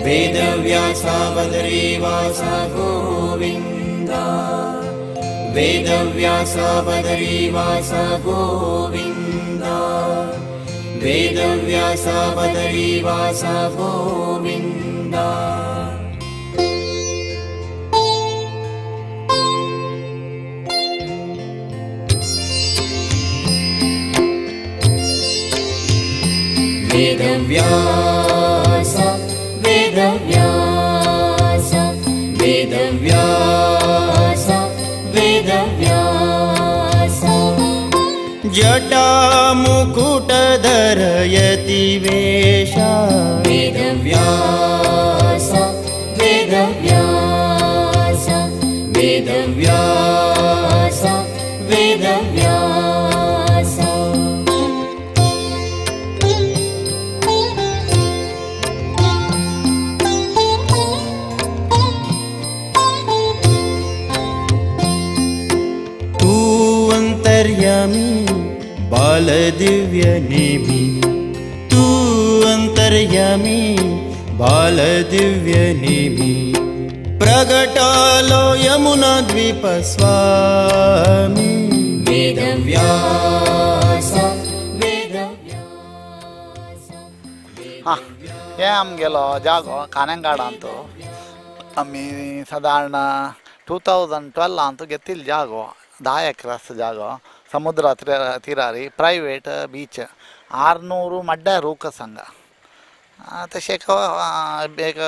वेदव्यासा बदरीवासा गोविन्दा वेदव्यासा बदरीवासा गोविन्दा वेदव्यासा बदरीवासा गोविन्दा। वेदव्यास वेदव्यास वेदव्यास वेदव्यास। जटामुकुटधरयति वेशा वेदव्यास वेदव्यास वेदव्यास वेदव्यास। अंतर्यामी बालदिव्यनेमि तू अंतर्यामी बालदिव्यनेमि प्रगटालो यमुना द्वीप स्वामी। वेदव्यास वेदव्यास। हां हे आमगेलो जागो कानेंगाडांत आमी सादारण 2012 अंत घेतिल्लो जागो 10 एकरास जागो समुद्र तीरारी प्राइवेट बीच 600 मड्ड्या रूख संग तशें एक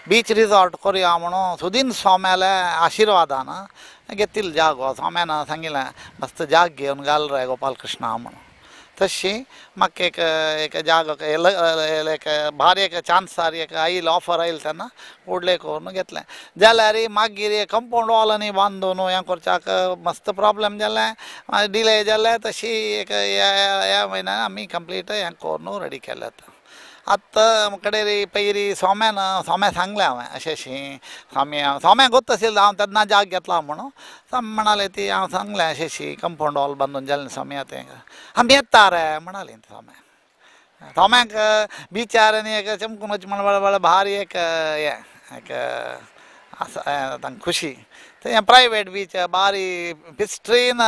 बीच रिसॉर्ट करुया म्हणून सुदीन स्वाम्याले आशिर्वादान घेतिल्लो जागो। स्वाम्यान सांगिल्लें मस्त जाग घेवन घाल रे गोपालकृष्णा म्हणून। तशी म्हाका एक एक जागो एक भारी एक चान्सार एक आयल ऑफर आयल तेन्ना व्हडलें करून घेतलें जाल्यार मागीर कंपाउंड वॉल आनी बांदून हें करच्याक मस्त प्रॉब्लम जालें, डिले जालें। तशी एक ह्या म्हयन्यान आमी कंप्लीट हें करून रेडी केलें। आतां कडेन पयरी सोम्यान सोम्या सांगलें हांवें अशें अशें स्वामी सोम्याक गोत्त आशिल्लो हांव तेन्ना जाग घेतला म्हणून। स्वामी म्हणाले ती हांव सांगलें अशें अशें कंपाउंड वॉल बांदून जालें स्वामी आतां आमी येता रे म्हणाली सोम्या। सोम्याक बिचार आनी एक चमकून वच म्हण भारी एक हें एक आसा तांकां खुशी। तें प्रायवेट बीच भारी पिस्ट्रीन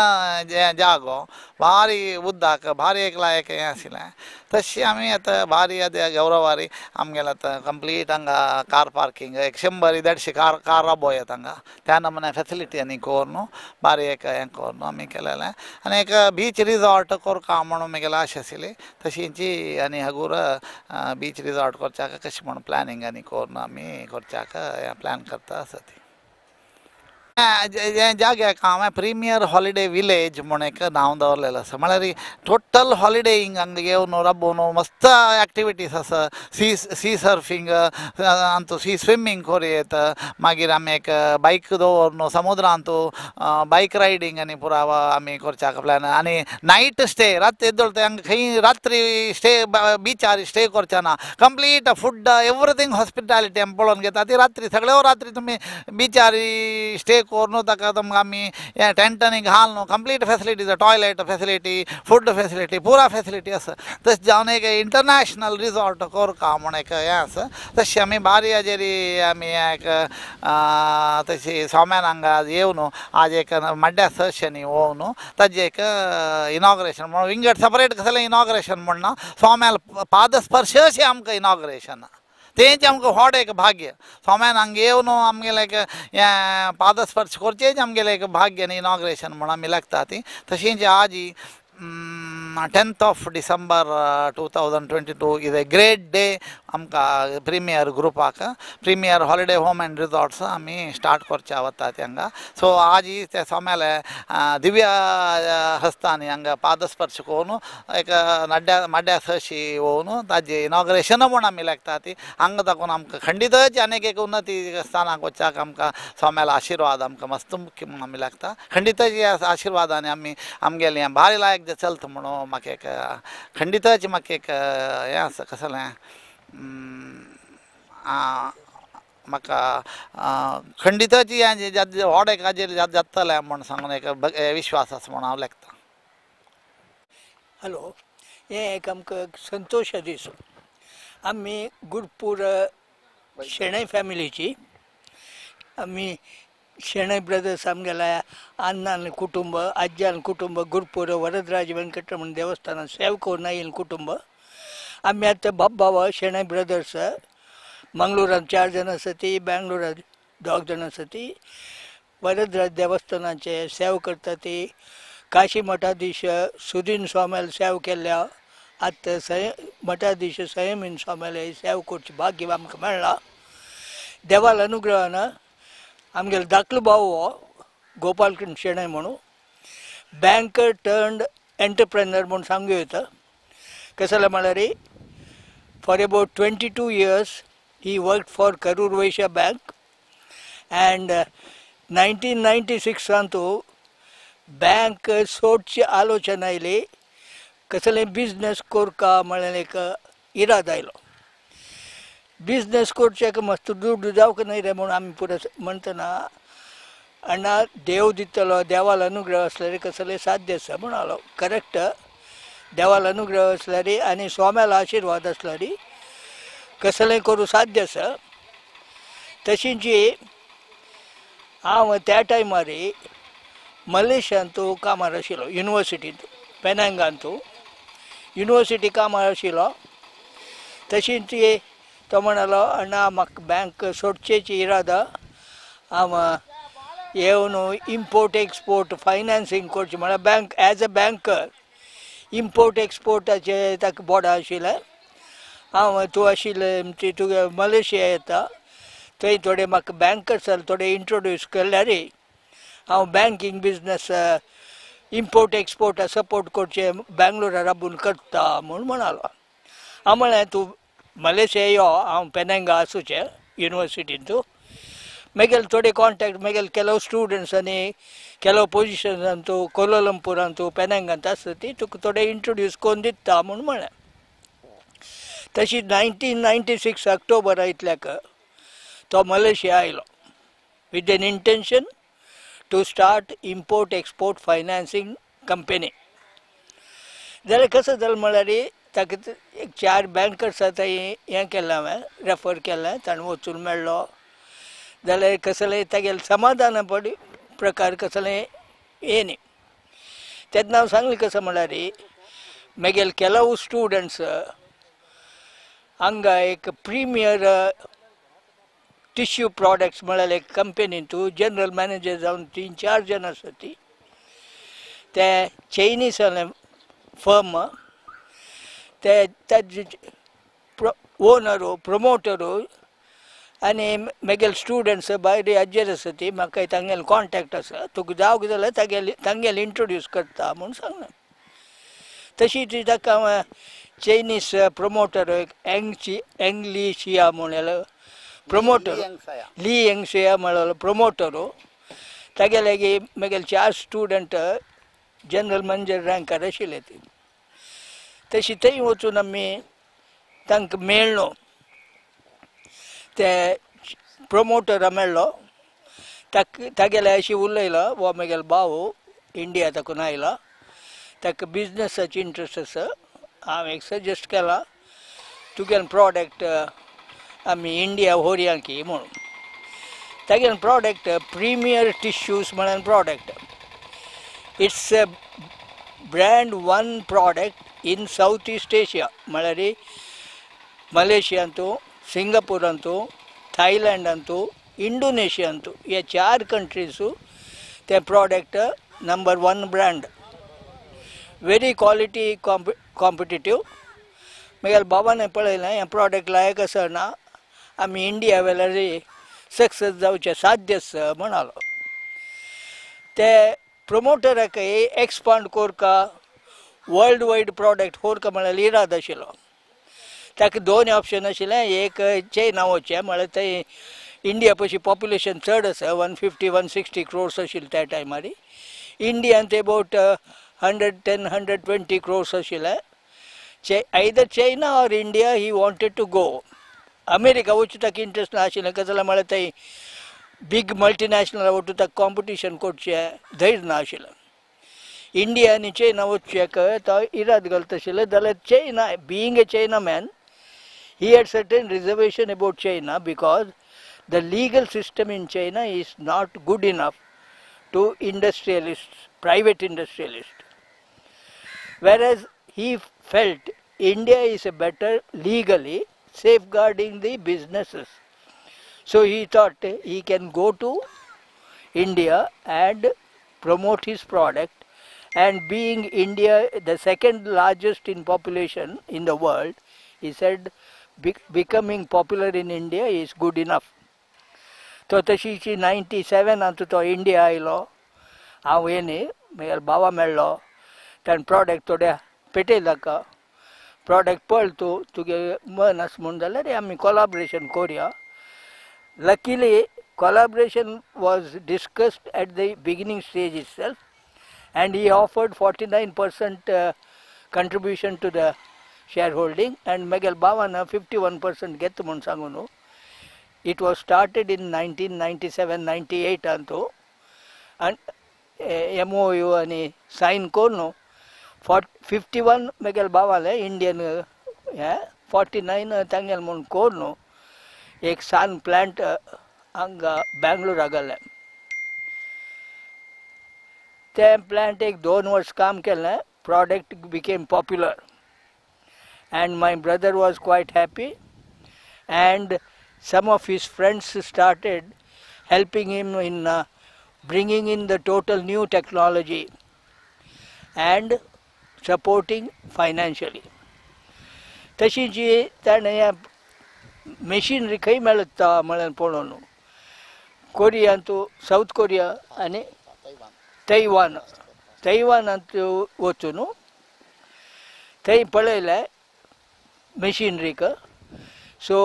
जागो भारी उदक भारी एक लायक हें आशिल्लें। तशें आमी आतां भारी आतां गौरवारी आमगेलें आतां कंप्लीट हांगा कार पार्किंग एक 100 150 कार कार राबो येता हांगा त्या नमुने फेसिलिटी आनी करून भारी एक हें करून आमी केलेलें। आनी एक बीच रिजॉर्ट करका म्हणून म्हगेलें आशा आशिल्ली तशींची आनी हगूर बीच रिजॉर्ट करच्याक कशें म्हूण प्लॅनिंग आनी करून आमी करच्याक हें प्लॅन करता आसा ती। जाग्याक हांवें प्रिमियर हॉलिडे विलेज म्हूण एक नांव दवरलेलें आसा। म्हळ्यार टोटल हॉलिडे हिंग हांगा येवन राबोवन मस्त एक्टिविटीज आसा। सी सी सर्फिंग आमचो सी स्विमींग करूं येता, मागीर आमी एक बायक दवरून समुद्रांत बायक रायडींग आनी पुरा आमी करच्याक प्लॅन। आनी नायट स्टे राती येदोळ हांगा खंय रात्री स्टे बिचार स्टे करचे ना, कंप्लीट फूड एवरीथींग हॉस्पिटॅलिटी आमी पळोवन घेता ती रात्री सगळ्यो रात्री तुमी बिचार स्टे करून ताका तुमकां आमी हें टेंटांनी घालून complete facility toilet facility food facility पुरा फेसिलिटी आसा। तशें जावन एक इंटरनॅशनल रिजॉर्ट करका म्हूण एक हें आसा। तशें आमी बारी हाजेर आमी एक तशी सोम्यान हांगा येवन आज एक मड्ड्या सशनी येवन ताजें एक इनॉग्रेशन म्हणून विंगड सेपरेट कसलें इनॉग्रेशन म्हण ना, सोम्याल पादस्पर्श अशें आमकां इनॉग्रेशन तेंच आमकां व्हड एक भाग्य। सोम्यान हांगा येवन आमगेलें एक हें पादस्पर्श करचेंच आमगेलें एक भाग्य आनी इनॉग्रेशन म्हूण आमी लागता ती। तशींच आज 10th of December 2022 is a great day आमकां प्रिमियर ग्रुपाक premier holiday home and resorts आमी स्टार्ट करच्या वता ती हांगा। सो आज ते सोम्याले दिव्य हस्तांनी हांगा पादस्पर्श करून एक नड्ड्या माड्या सशी येवन ताजें इनॉग्रेशन म्हूण आमी लागता ती हांगा ताकून आमकां खंडीतच आनीक एक उन्नती स्थानाक वचपाक आमकां सोम्यालो आशिर्वाद आमकां मस्त मुख्य म्हूण आमी लागता। खंडीतच ह्या आशिर्वादांनी आमी आमगेलें हें भारी लायक जें चलता म्हणून म्हाका एक खंडीतच म्हाका एक हें आसा कसलें म्हाका खंडीतच हें व्हड एक हाजेर जातलें म्हूण सांगून एक विश्वास आसा म्हूण हांव लेखता। हॅलो, हें एक आमकां संतोश दीस। आमी गुडपूर शेणै फॅमिलीची. आमी शेणै ब्रदर्स आमगेल्या अण्णान कुटुंब, आज्यान कुटुंब, गुरपूर वरदराज वेंकटरमण देवस्थान सेव करून आयिल्लें कुटुंब. आमी आतां बाब शेणै ब्रदर्स मंगळुरांत 4 जाण आसा ती, बेंगलोरांत 2 जाण आसा ती. वरदराज देवस्थानाचे सेव करता ती. काशी मठाधीश सुदीन स्वाम्याल सेव केल्ल्या आतां मठाधीश संयमीन स्वाम्याले सेव करचें भाग्य आमकां मेळ्ळां. देवाल अनुग्रहान आमगेलो धाकलो भाव हो गोपालकृष्ण शेणै म्हणून बँकर टर्न्ड एंटरप्रेनर म्हूण सांगूं येता. कसले म्हळ्यार for about 22 years he worked for Karur Vysya bank and 1996 bank सोडची आलोचना आयली, कसले बिजनेस करका म्हळ्यार एक इराद आयलो. बिजनेस करच्याक मस्त दुड्डू जावंक न्हय रे म्हणून आमी पुरो म्हणटना अण्णा देव दितलो, देवाल अनुग्रह आसल्यार कसलें साध्य आसा म्हणालो. करेक्ट, देवाल अनुग्रह आसल्यार आनी स्वाम्यालो आशिर्वाद आसल्यार कसलें करूं साध्य आसा. तशींच हांव त्या टायमार मलेशियांत कामार आशिल्लो, युनिवर्सिटींत पेनांगांत युनिवर्सिटी कामार आशिल्लो. तशींच तो म्हणालो अण्णा म्हाका बँक सोडचेची इरादा, हांव येवन इम्पोर्ट एक्सपोर्ट फायनान्सींग करचें म्हळ्यार bank as a banker import एक्सपोर्टाचे ताका बोर्डां आशिल्लें. हांव तूं आशिल्लें ती तुगे मलेशिया येता थंय थोडे म्हाका बँकर्स थोडे इंट्रोड्यूस केल्यार हांव बँकींग बिजनस इम्पोर्ट एक्सपोर्टा सपोर्ट करचें बेंगलोरा राबून करता म्हूण म्हणालो. हांव म्हळें तूं मलेशिया यो, हांव पेनांगा आसूचें युनिवर्सिटींत. मागीर थोडे कॉन्टेक्ट मागीर ಕೆಲವು स्टुडंट्स आनी ಕೆಲವು पोजिशन्सांतू कोलालंपुरांतू पेनांगांत आसता ती तुका थोडे इंट्रोड्यूस करून दिता म्हूण म्हळें. तशी 1996 ऑक्टोबर इतल्याक तो मलेशिया आयलो with an intention to start import export financing company. जाल्यार कसं जालें म्हळ्यार ताका एक 4 बँकर्स थंय हें केलें हांवें रेफर केलें, ताणें वचून मेळ्ळो. जाल्यार कसलें तागेलें समाधान पड प्रकार कसलें हें न्ही. तेन्ना हांव सांगलें कसं म्हळ्यार मागीर ಕೆಲವು स्टुडंट्स हांगा एक प्रिमियर टिश्यू प्रॉडक्ट्स म्हळ्यार एक कंपनींतू जनरल मॅनेजर जावन 3-4 जाण आसा ती, ते चायनीज फर्म ते ताजे ओनरू प्रमोटरू आनी मागीर स्टुडंट्स भायर हाजेर आसा ती म्हाका तांगेले कॉन्टेक्ट आसा, तुका जावंक जाल्यार तागेले तांगेले इंट्रोड्यूस करता म्हूण सांगलें. तशी ती ताका हांव चायनीज प्रमोटर एंग्लिशिया म्हणलेलो प्रमोटर ली यंगशिया म्हणलेलो प्रमोटरू तागेले मागीर 4 स्टुडंट जनरल मॅनेजर रँकार आशिल्ले ती. तशी थंय वचून आमी तांकां मेळ्ळो, ते प्रमोटरा मेळ्ळो, ताका तागेले अशी उलयलो हो मागेलो भाव इंडिया ताकून आयला, ताका बिजनसाची इंट्रस्ट आसा, हांव एक सजेस्ट केला तुगेलें प्रॉडक्ट आमी इंडिया व्हरया की म्हणून. तागेलें प्रॉडक्ट प्रिमियर टिश्यूज म्हळ्यार product, it's a brand 1 product in South East Asia म्हळ्यार मलेशियांतू, सिंगापुरांतू, थायलंडांतू, इंडोनेशियांतू हे 4 कंट्रीजू ते product number 1 brand, very quality competitive. मागीर बाबान पळयलें हें प्रॉडक्ट लायक आसा ना, आमी इंडिया वेल्यार सक्सेस जावचें साध्य आसा म्हणालो. ते प्रमोटराकय एक्सपांड करका वर्ल्ड वायड प्रॉडक्ट व्हरका म्हळ्यार इराद आशिल्लो. ताका 2 ऑप्शन आशिल्लें, एक चायना वचचें म्हळ्यार थंय इंडिया पशी पॉप्युलेशन चड आसा, 150-160 क्रोर्स आशिल्लें त्या टायमार, इंडियांत अबावट 110-120 क्रोर्स आशिल्लें. Either China or India he wanted to go. America वचूं ताका इंट्रस्ट नाशिल्लें, कशें जाल्यार म्हळ्यार थंय बीग मल्टीनॅशनल वचूं ताका कॉम्पिटिशन करचें धैर्य नाशिल्लें. इंडिया आनी चायना वचचें तो इराद घालता आशिल्लें. जाल्यार China being a China man He had certain reservation about China because the legal system in China is not good enough to industrialists, private industrialists. Whereas he felt India is a better legally safeguarding the businesses. So he thought he can go to India and promote his product, and being India the second largest in population in the world, he said becoming popular in India is good enough. तो तशीची 97 अंतु तो India आयलो, हांव येनी म्हगेलो बाबा मेळ्ळो, ताणें product थोडे पेटयले ताका, प्रॉडक्ट पळय तूं तुगे मन आसा म्हूण जाल्यार आमी कोलाबरेशन करुया. Luckily collaboration was discussed at the beginning stage itself and he offered 49% contribution to the share holding and म्हगेले बाबान 51% घेता म्हूण सांगू न्हू. It was started in 1997-98 अंतु आनी MOU आनी सायन करून 51 म्हगेले बाबाले इंडियन हें 49 तांगेले म्हूण करून एक सान प्लांट हांगा बेंगलोरा घालें. तें प्लांट एक 2 वर्स काम केलें. Product became popular and my brother was quite happy and some of his friends started helping him in bringing in the total new technology and supporting financially. तशी जी ताणें मशिनरी खंय मेळटा म्हळ्यार पळोवन कोरियांतू, सावथ कोरिया आनी तैवान, तैवानांत वचून थंय पळयलें मशिनरीक. So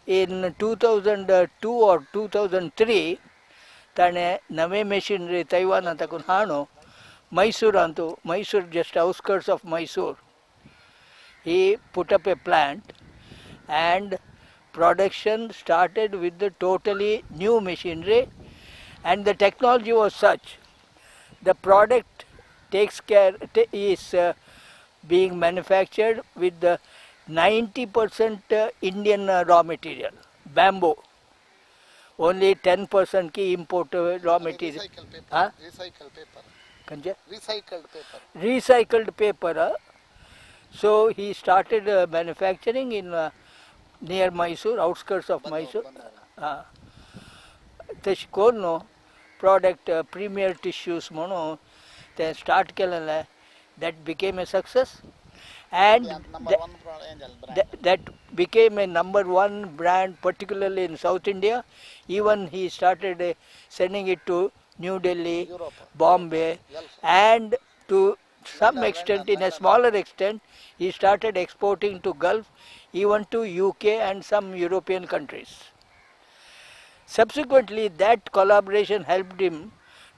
in 2002 or 2003 ताणें नवे मशिनरी तैवानांत ताकून हाडून मैसूरांतू, Mysore just outskirts of Mysore, he put up a plant and production started with the totally new machinery and the technology was such, the product takes care, is being manufactured with the 90% Indian raw material, bamboo. Only 10% ki import raw material. Recycled paper. Huh? Recycled paper. Kanje? Recycled paper. Recycled paper. So he started manufacturing in near Mysore, outskirts of Mysore. तशें करून product Premier Tissues म्हणून तें start केलेलें. That became a success and that became a number 1 brand, particularly in South India. Even he started sending it to New Delhi, Europe, Bombay, and to some extent, in a smaller extent, he started exporting to Gulf, even to UK and some European countries. Subsequently, that collaboration helped him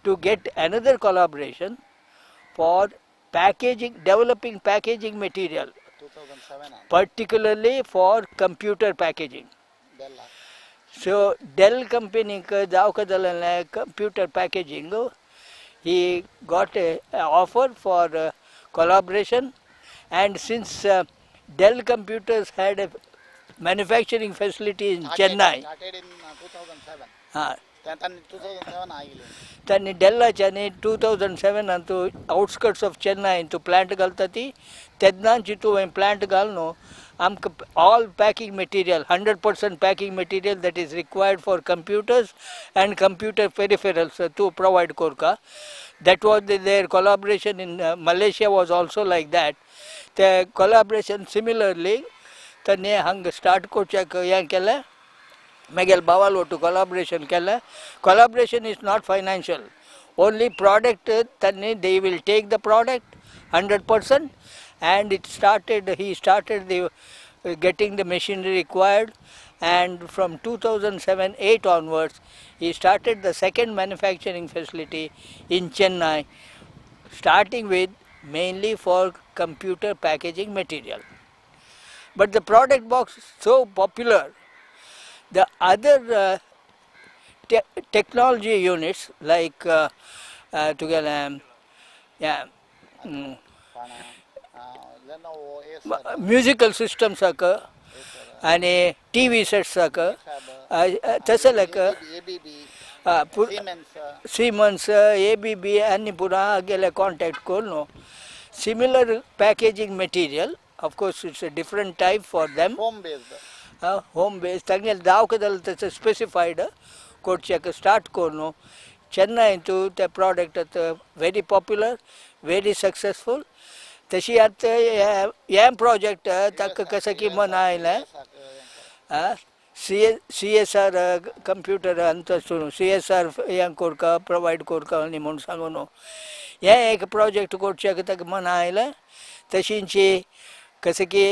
to get another collaboration for packaging, developing packaging material, 2007, particularly for computer packaging. Dell. So Dell company computer packaging, he got an offer for collaboration, and since Dell Computers had a manufacturing facility in Chennai. Started in 2007. 2007 तांणी डेल्लाच्यानी 2007 Antu outskirts of Chennai तूं plant घालता ती तेन्नाची तूं plant घाल न्हू आमकां all packing material 100% packing material that is required for computers and computer peripherals तूं provide करका. That was their collaboration in Malaysia was also like that. ते कोलाबरेशन सिमिलरली तांणी हांगा स्टार्ट करच्याक हें केलें. म्हगेले बावाल ओटू कोलाबरेशन केलें. Collaboration is not financial, only product तांणी they will take the product 100% and it started, he started the getting the machinery required, and from 2007-8 onwards he started the second manufacturing facility in Chennai, starting with mainly for computer packaging material. But the product box is so popular, the other technology units like musical systems आनी T V सेट्साक तसलेक Siemens A B B आनी पुरा गेले contact करून similar packaging material. Of course it's a different type for them. Home based. Home base तांगेले दावक जाल्यार तशें स्पेसिफायड कोडच्याक स्टार्ट करून चेन्नय ते प्रॉडक्ट आतां व्हेरी पॉप्युलर व्हेरी सक्सेसफूल. तशी आतां हें प्रोजेक्ट ताका कसं की मन आयलें सी एस आर कंप्युटर अंत सी एस आर हें कोरका प्रोवायड कोरका न्ही म्हूण सांगून हें एक प्रोजेक्ट कोरच्याक ताका मन आयलें. तशींची कसं की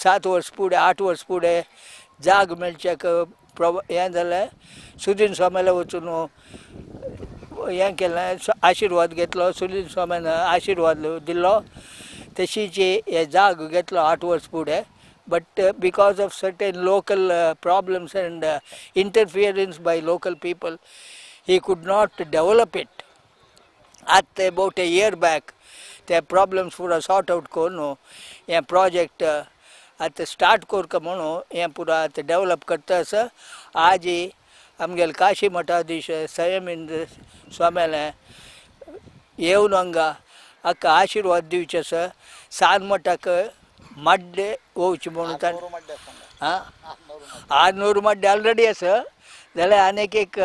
7 वर्स फुडें 8 वर्स फुडें जाग मेळच्याक हें जालें. सुदीन स्वाम्याला वचून हें केलें, आशिर्वाद घेतलो, सुदीन स्वाम्यान आशिर्वाद दिलो. तशीच हे जाग घेतलो 8 वर्स फुडें. But because of certain local problems and interference by local people he could not develop it. आतां अबावट ए इयर बॅक ते प्रॉब्लम्स पुरा सॉर्ट आवट करून हें प्रोजेक्ट आतां स्टार्ट करका म्हणून हें पुरा आतां डेवलप करता आसा. आज आमगेले काशी मठाधीश संयमेंद्र स्वाम्याले येवन हांगा हाका आशिर्वाद दिवचे आसा. सान मठाक मड्डे वचचें म्हणून 600 मड्डे ऑलरेडी आसा जाल्यार आनीक एक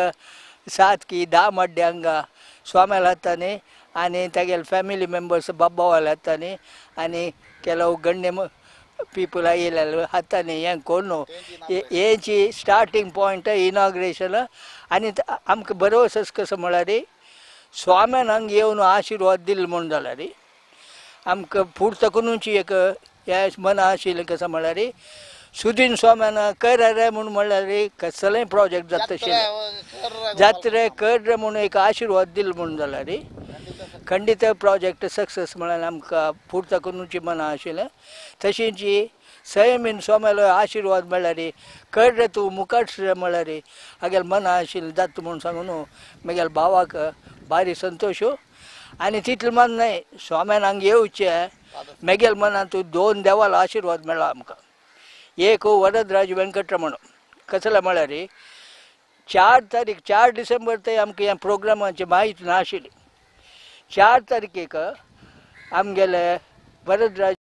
7 की 10 मड्डे हांगा स्वाम्याला हातांनी आनी तागेले फॅमिली मेंबर्स बाब्बावाले हातांनी आनी ಕೆಲವು गण्य पीपल आयिल्ले हातांनी हें करून हेची स्टार्टींग पॉयंट इनॉग्रेशन. आनी आमकां बरोसो कसो म्हळ्यार स्वाम्यान हांगा येवन आशिर्वाद दिलो म्हूण जाल्यार आमकां फुडतकूनच एक हें मना आशिल्लें. कसो म्हळ्यार सुदीन स्वाम्यान कर रे म्हूण म्हणल्यार कसलेंय प्रोजेक्ट जाता आशिल्लें जात्रे कर रे म्हूण एक आशिर्वाद दिलो म्हूण जाल्यार खंडीत प्रोजेक्ट सक्सेस म्हळ्यार आमकां फुडतकूनच मना आशिल्लें. तशींच संयमीन स्वाम्यालो आशिर्वाद म्हळ्यार कर रे तूं मुखार म्हळ्यार हागेले मना आशिल्लें जाता म्हूण सांगून म्हगेल्या भावाक भारी संतोश. आनी तितलें मन न्हय स्वाम्यान हांगा येवचें म्हगेल्या मनांत 2 देवालो आशिर्वाद मेळ्ळो आमकां. एक वरदराज वेंकटरमण कसले म्हळ्यार 4 तारीख 4 डिसेंबर ते आमकां ह्या प्रोग्रामाची म्हायती नाशिल्ली. 4 तारखेक आमगेले वरदराज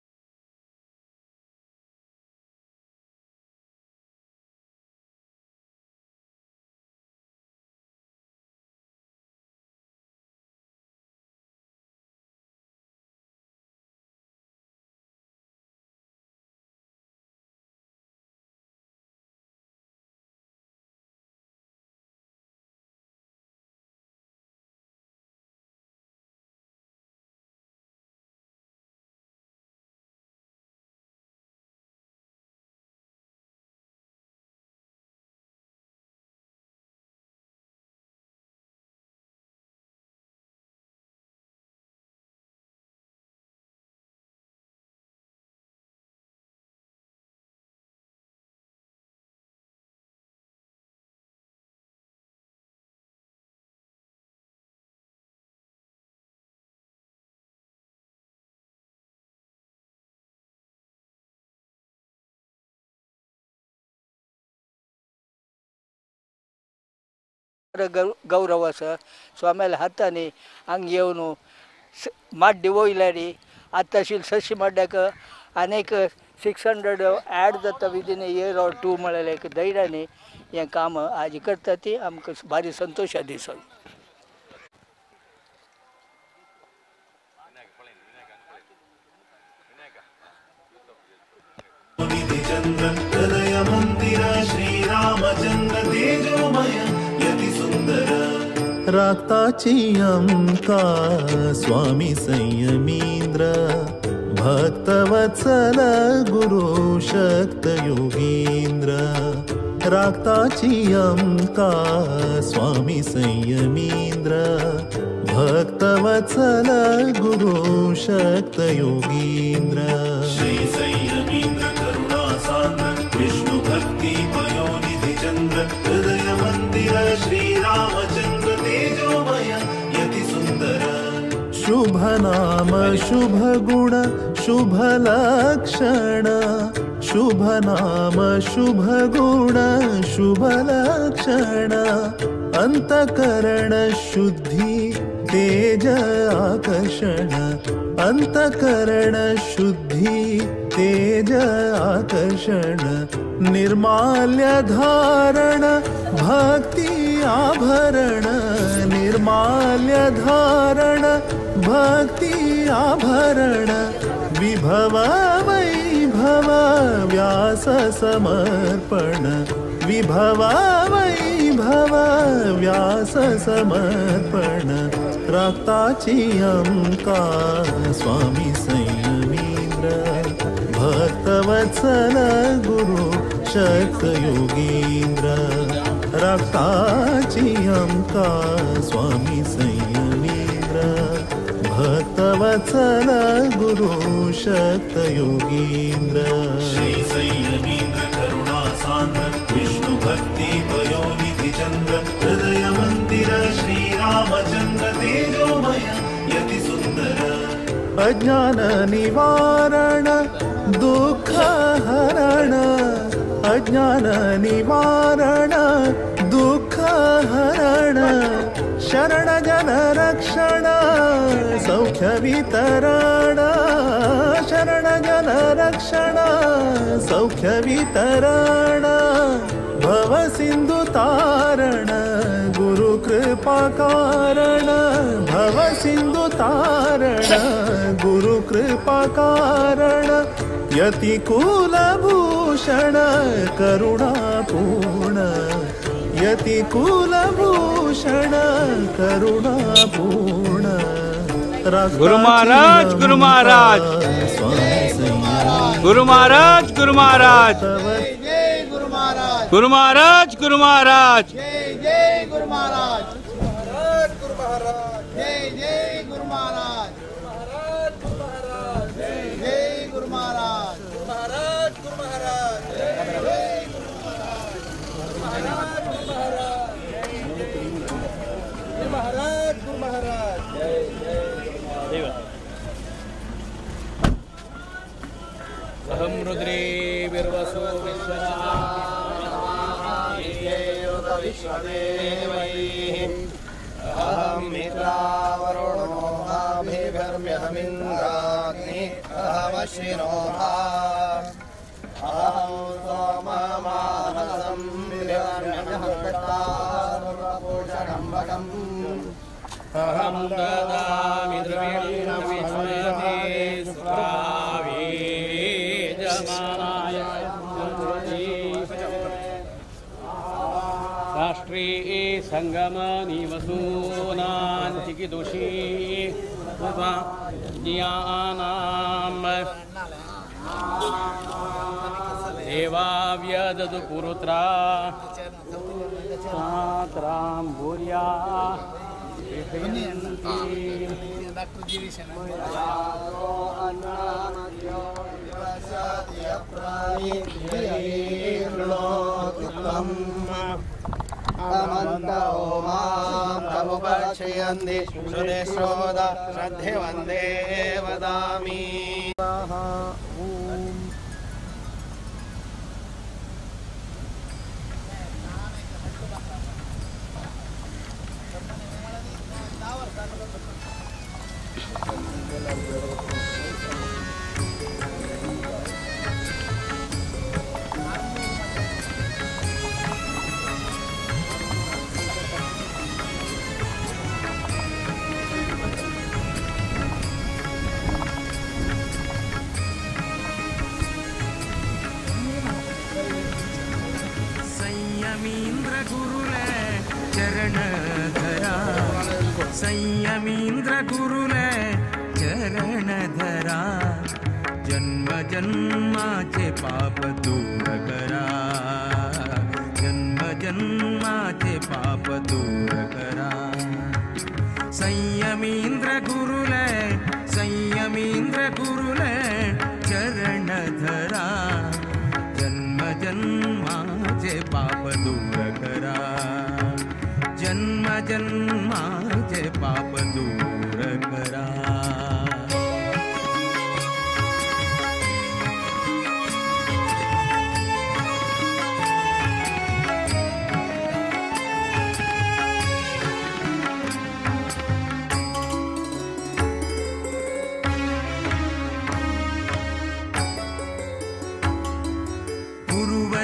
गौरव आसा स्वाम्याल्या हातांनी हांगा येवन माड्डी वयल्यार आतां आशिल्ले 600 माड्ड्याक आनीक 600 ॲड जाता within a year or 2 म्हळ्यार एक धैर्यान हें काम आज करता ती आमकां भारी संतोशा दिसो. राखताची आमका स्वामी संयमींद्र भक्तवत्सल गुरु शक्त योगींद्र. राखताची आमका स्वामी संयमींद्र भक्तवत्सल गुरु शक्त योगींद्र. श्री संयमींद्र करुणा सान्द्र विष्णु भक्ति पयोनिधि चंद्र हृदय मंदिर श्री रामचंद्र तेजोमय यति सुंदर. शुभ नाम शुभ गुण शुभ लक्षण शुभ नाम शुभ गुण शुभ लक्षण अंतकरण शुद्धि तेज आकर्षण अंतकरण शुद्धि तेज आकर्षण निर्माल्य धारण भक्ति आभरण निर्माल्य धारण भक्ति आभरण विभव वैभव व्यास समर्पण विभव वैभव व्यास समर्पण राक्ताची अंका स्वामी संयमींद्र भक्तवत्सल गुरु शक्त योगींद्र राक्ताची अंका स्वामी संयमींद्र भक्तवत्सल गुरु शक्त योगींद्र। श्री संयमींद्र करुणा सांद्र विष्णु भक्ति पयोनिधि चंद्र हृदय मंदिर श्री रामचंद्र तेजोमय यति सुंदर। अज्ञान निवारण दुःख हरण अज्ञान निवारण दुःख हरण शरण जन रक्षण सौख्य वितरण शरण जन रक्षण सौख्य वितरण भव सिंधु तारण गुरु कृपा कारण भव सिंधु तारण गुरु कृपा कारण यति कुलभूषण करुणापूर्ण यति कुलभूषण करुणापूर्ण। गुरु महाराज गुरु महाराज गुरु महाराज गुरु महाराज गुरु महाराज गुरु महाराज जय जय गुरु महाराज गुरु महाराज जय जय गुरु महाराज जय जय गुरु महाराज महाराज गुरु महाराज जय गुरु महाराज गुरु महाराज जय जय। अहं रुद्रे विर्वसो विश्वदेवैः अहं मित्रावरुणो अभिभर्म्यहमिन्द्राग्नि अहमश्विनो अहं सोममानसं विभर्म्यहं अहं ददामि द्रविणं विश्वते सुप्रावीजमानाय राष्ट्रे संगमनि वसूनां चिकिदुषी ज्ञानां देवाव्यदतु पुरुत्रा त्रां भूर्या श्रद्धे वंदे वदामि। संयमींद्र गुरुले चरण धरा, संयमींद्र गुरुले चरण धरा, जन्म जन्माचे पाप दूर करा, जन्म जन्माचे पाप दूर करा। संयमींद्र गुरुले, संयमींद्र गुरुले चरण धरा, जन्म जन्माचे पाप दूर करा, जन्म जन्माचे पाप दूर करा।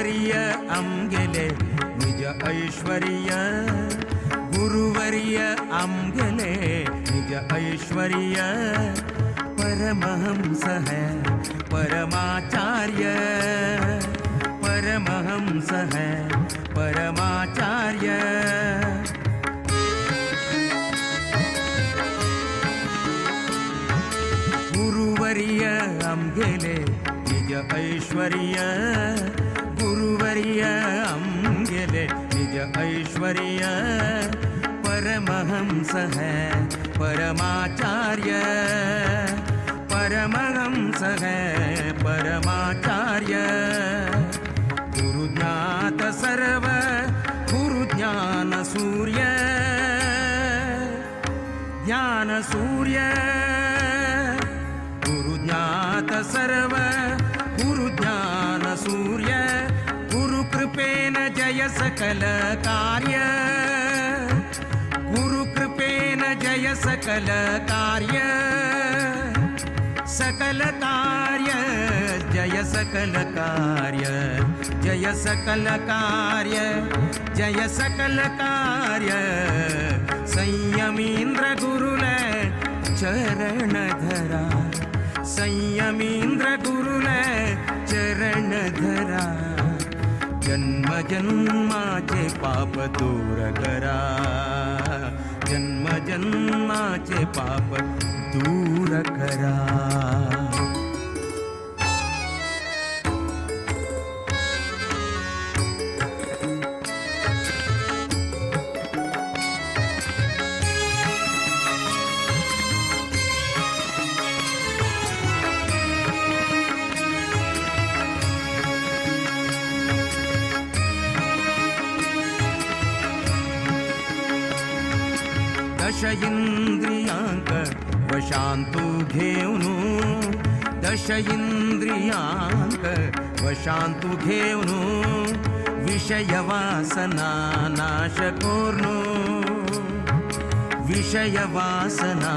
गुरुवर्य आमगेले निज ऐश्वर्य गुरुवर्य आमगेले निज ऐश्वर्य परमहंस है परमाचार्य परमहंस है परमाचार्य। गुरुवर्य आमगेले निज ऐश्वर्य गुरुवर्य आमगेले निज ऐश्वर्य परमहंस है परमाचार्य परमहंस है परमाचार्य। गुरुज्ञात सर्व गुरुज्ञान सूर्य ज्ञान सूर्य गुरुज्ञात सर्व गुरुज्ञान सूर्य गुरुकृपेन जय सकल कार्य गुरुकृपेन जय सकल कार्य सकल कार्य जय सकल कार्य जय सकल कार्य जय सकल कार्य। संयमीन्द्र गुरुले चरण धरा संयमीन्द्र गुरुले चरण धरा जन्म जन्माचे पाप दूर करा जन्म जन्माचे पाप दूर करा। दश इंद्रियांक वशांतु घेवनु दश इंद्रियांक वशांतु घेवनु विषय वासना नाश कोर्नु विषय वासना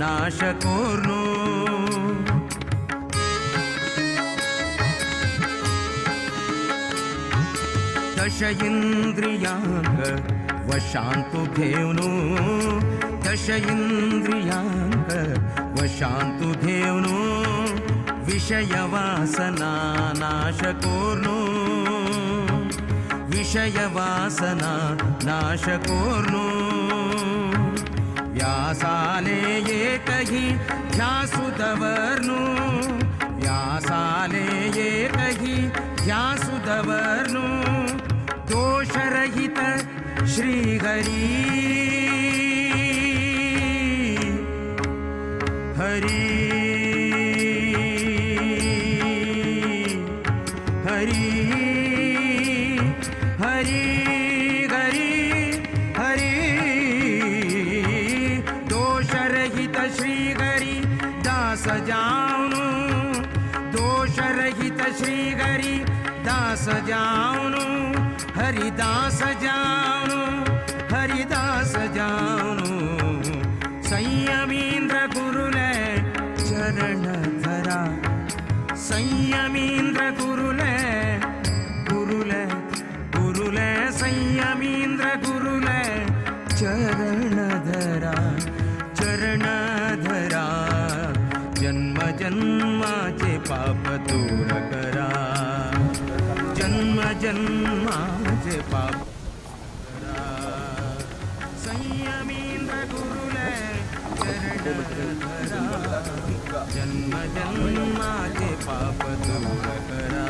नाश कोर्नु। दश इंद्रियांक वशांतु घेवनु दश इंद्रियांक वशांतु घेवनु विषय वासना नाश कोर्नु विषय वासना नाश कोर्नु। व्यासाले एकही ध्यासु दवर्नु व्यासाले एकही ध्यासु दवर्नु दोषरहित श्री हरि हरि हरि हरि हरि हरि दोषरहित श्री हरि दास जावनु दोषरहित श्री हरि दास जावनु हरिदास जावनु हरिदास जावनु। संयमीन्द्र गुरुले चरण धरा संयमीन्द्र गुरुले गुरुले गुरुले संयमीन्द्र गुरुले चरण धरा चरण धरा जन्म जन्माचे पाप दूर करा जन्म जन्माचे पाप करा। संयमीन्द्र गुरुले चरण धरा जन्म जन्माचे पाप दूर करा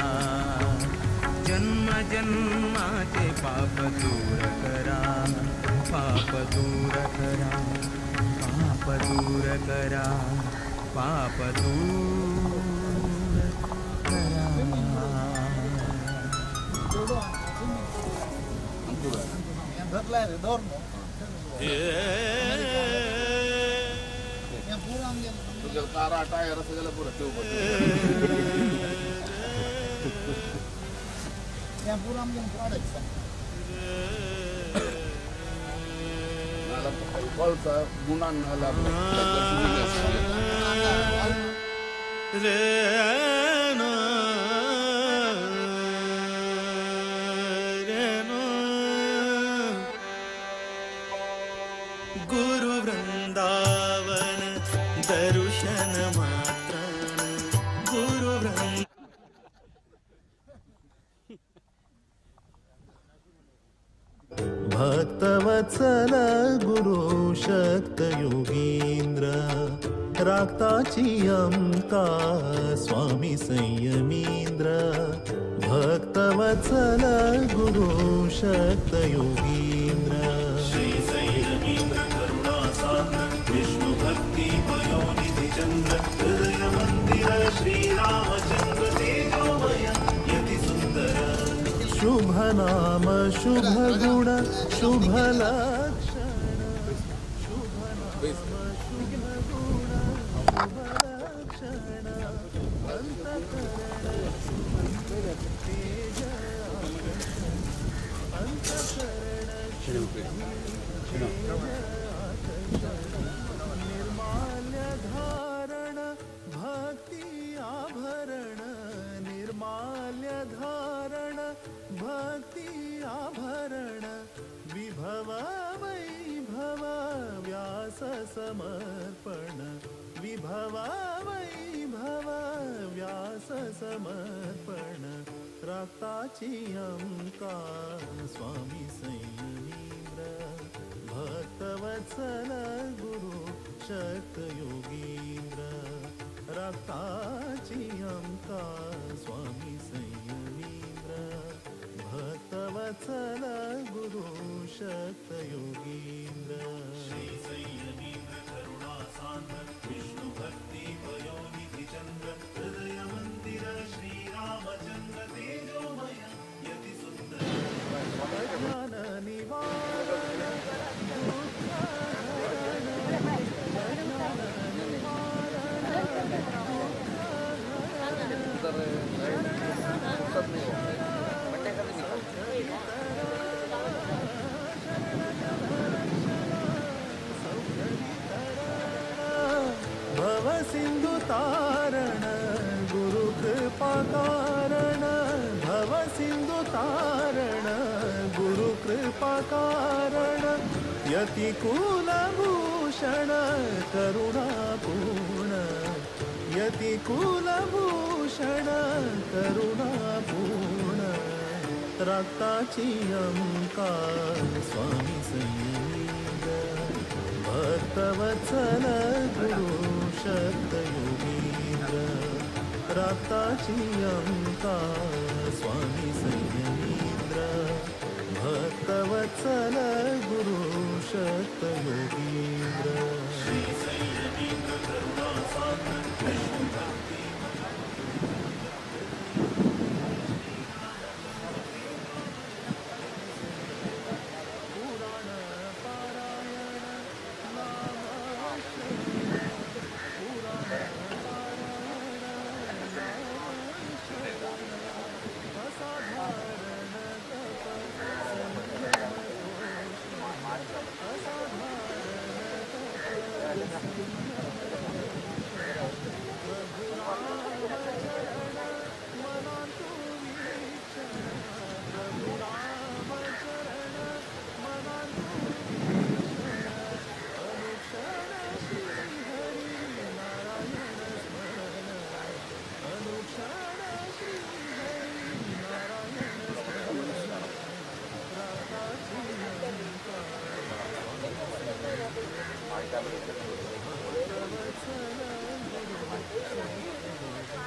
जन्म जन्माचे पाप दूर करा पाप दूर करा पाप दूर करा पाप दूर करा। तारा टायर सगळं पुरं गुरु वृंदावन दर्शन मात्रान गुरु वृंद भक्तवत्सल गुरु शक्त योगींद्र रागताची अमका स्वामी संयमींद्र भक्तवत्सल गुरु शक्त योगींद्र श्री संयमींद्र करुणा सान्द्र विष्णु भक्ति पयोनिधि चंद्र हृदय मंदिर श्री रामचंद्र तेजोमय यति सुंदर शुभ नाम शुभ गुण शुभ लक्षण शुभ नाम शुभ गुण शुभ लक्षण अंतःकरण तेज अंतःकरण निर्माल्य धारण भक्ति आभरण निर्माल्य धारण भक्ति आभरण विभव वैभव व्यास समर्पण विभव वैभव व्यास समर्पण रागताची अमका स्वामी संयमींद्र भक्तवत्सल गुरु शक्त योगींद्र रागताची अमका स्वामी संयमींद्र भक्तवत्सल गुरु शक्त योगींद्र श्री संयमींद्र करुणा सान्द्र विष्णु भक्ति पयोनिधि चंद्र हृदय मंदिर श्री रामचंद्र तेजोमय यति सुंदर अज्ञान निवारण दुःख हरण अज्ञान निवारण दुःख भव सिंधु तारण गुरु कृपा कारण भव सिंधु तारण गुरु कृपा कारण यति कुलभूषण करुणापूर्ण यति कुलभूषण करुणापूर्ण रागताची अमका स्वामी संयमींद्र भक्तवत्सल गुरु शक्त योगींद्र रागताची अमका स्वामी संयमींद्र भक्तवत्सल गुरु शक्त योगींद्र श्री संयमींद्र करुणा सान्द्र विष्णु भक्ति पुराण पारायण नाम पुराण पारायण नाम असाधारण तप संयम असाधारण तप प्रभु राम चरण मनांतु वीक्षण प्रभु राम चरण मनांतु वीक्षण अनुक्षण श्री हरि नारायण स्मरण अनुक्षण श्री हरि नारायण स्मरण रागाची अमका भक्तवत्सल गुरु रागाची अमका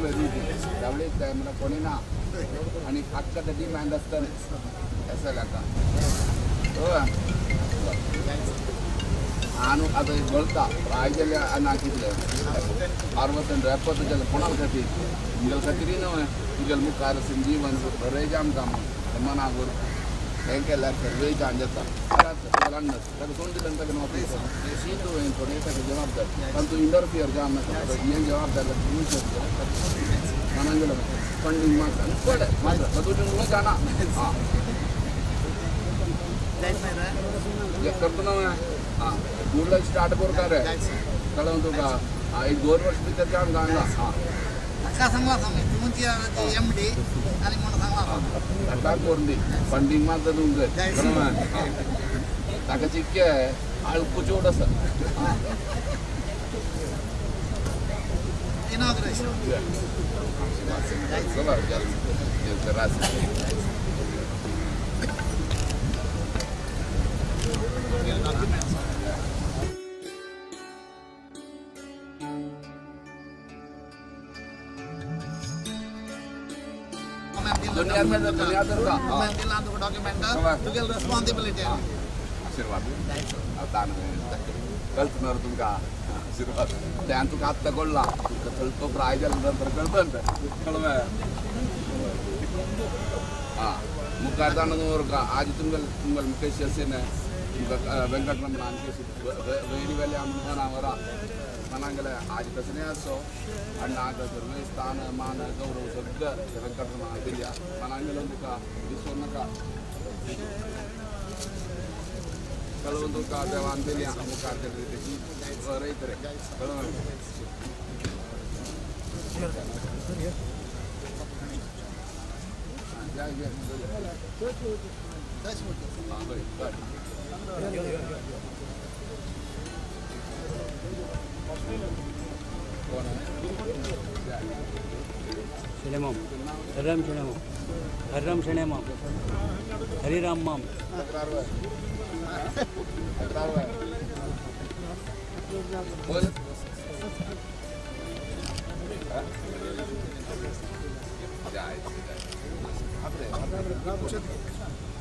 मेरी त्यावेळी मला कोणी ना आणि हक्काचा डिमांड असतं असं का हो आनु आता बोलता रायजले नाकितले 60 70 जल कोणाल खातीर तुमगेल खातीर न्हय तुगेल मुखार संजीवन बरें जाम काम मनागोर हें केल्यार सर्वे जाण जाता ताका सोडून दिल्यान ताका नोकरी शीत थोडें ताका जबाबदार कारण तूं इंटरफियर जाम नाका हें जबाबदार मनान गेलो फंडींग मागता पडे मात्र तातूंत जाणा करतो ना हाँ गुडला स्टार्ट करता रे कळोन तुका एक 2 वर्ष भितर जावन जाणला हां ताका सांगला आमी तुमची एम डी आनी म्हणून सांगला ताका करून दी फंडींग मात्र दिवंक जाय ताका चिक्के आळकू चोड आसा इनॉग्रेशन रेस्पॉन्सिबिलिटी आशीर्वाद कळतणार तुमका आशीर्वाद त्यान तुका आत्ता कळला तुका ಸ್ವಲ್ಪ ಪ್ರಾಯ ನಂತರ ಕಳ್ತಂತೆ ಕಳವೆ ಹಾಂ ಮುಖಾರ್ದಾನದವ್ರ ಆಜ್ तुमगल तुमगल मुकेश असेन तुमका वेंकटरमण वेरी वेले मनावरा मनांगले आज तसने असो अण्णाक सर्वे स्थान मान गौरव सगळं वेंकटरमण दिल्या मनांगले तुका विसरू नका कळवून तुका देवान दिल्या मुखार रयतरे कळवून शनेमाम हरिराम शनेमाम हरिराम शनेमाम हरिराम माम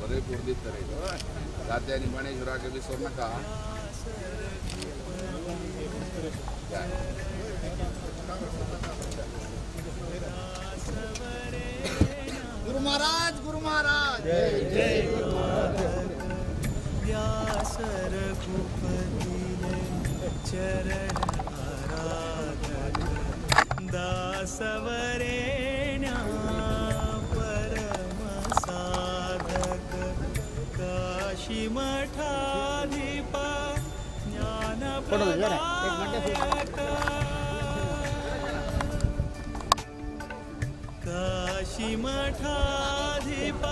बरे कुर्दित जाते आणि मणेश्वराक विसरू नका गुरु महाराज गुरु महाराज जय जय गुरु महाराज व्यास रघुपति चरण आराधक दासवरेण्या परम साधक काशी मठाधिप ज्ञान प्रदायक काशी मठाधिप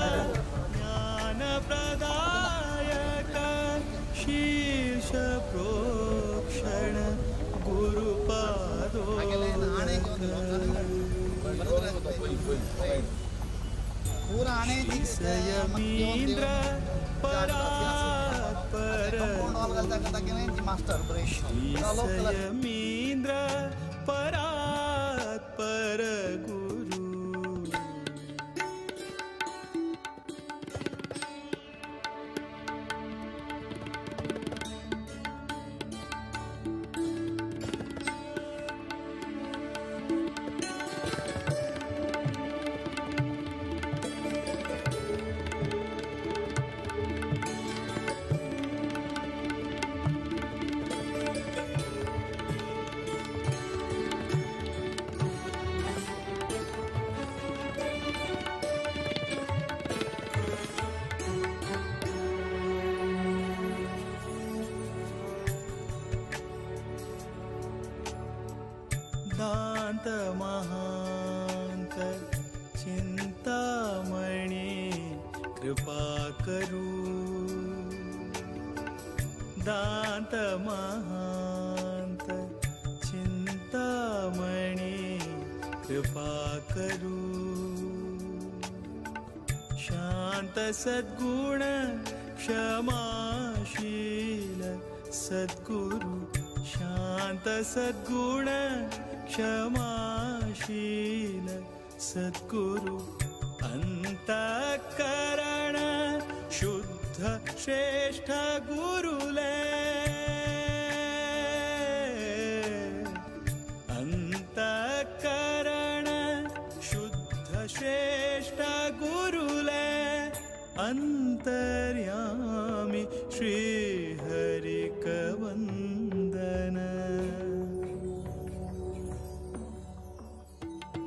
ज्ञान प्रदायक शीर्ष प्रोक्षण गुरुपादो श्रीसयमीन्द्र परात्पर श्रीसयमीन्द्र परात्पर गुरु दांत महांत चिंतामणि कृपा करू दांत महांत चिंतामणि कृपा करू शांत सद्गुण क्षमाशील सद्गुरु शांत सद्गुण क्षमाशील सद्गुरु अंतःकरण शुद्ध श्रेष्ठ गुरुले अंतःकरण शुद्ध श्रेष्ठ गुरुले अंतर्यामी श्री हरिकवंदन।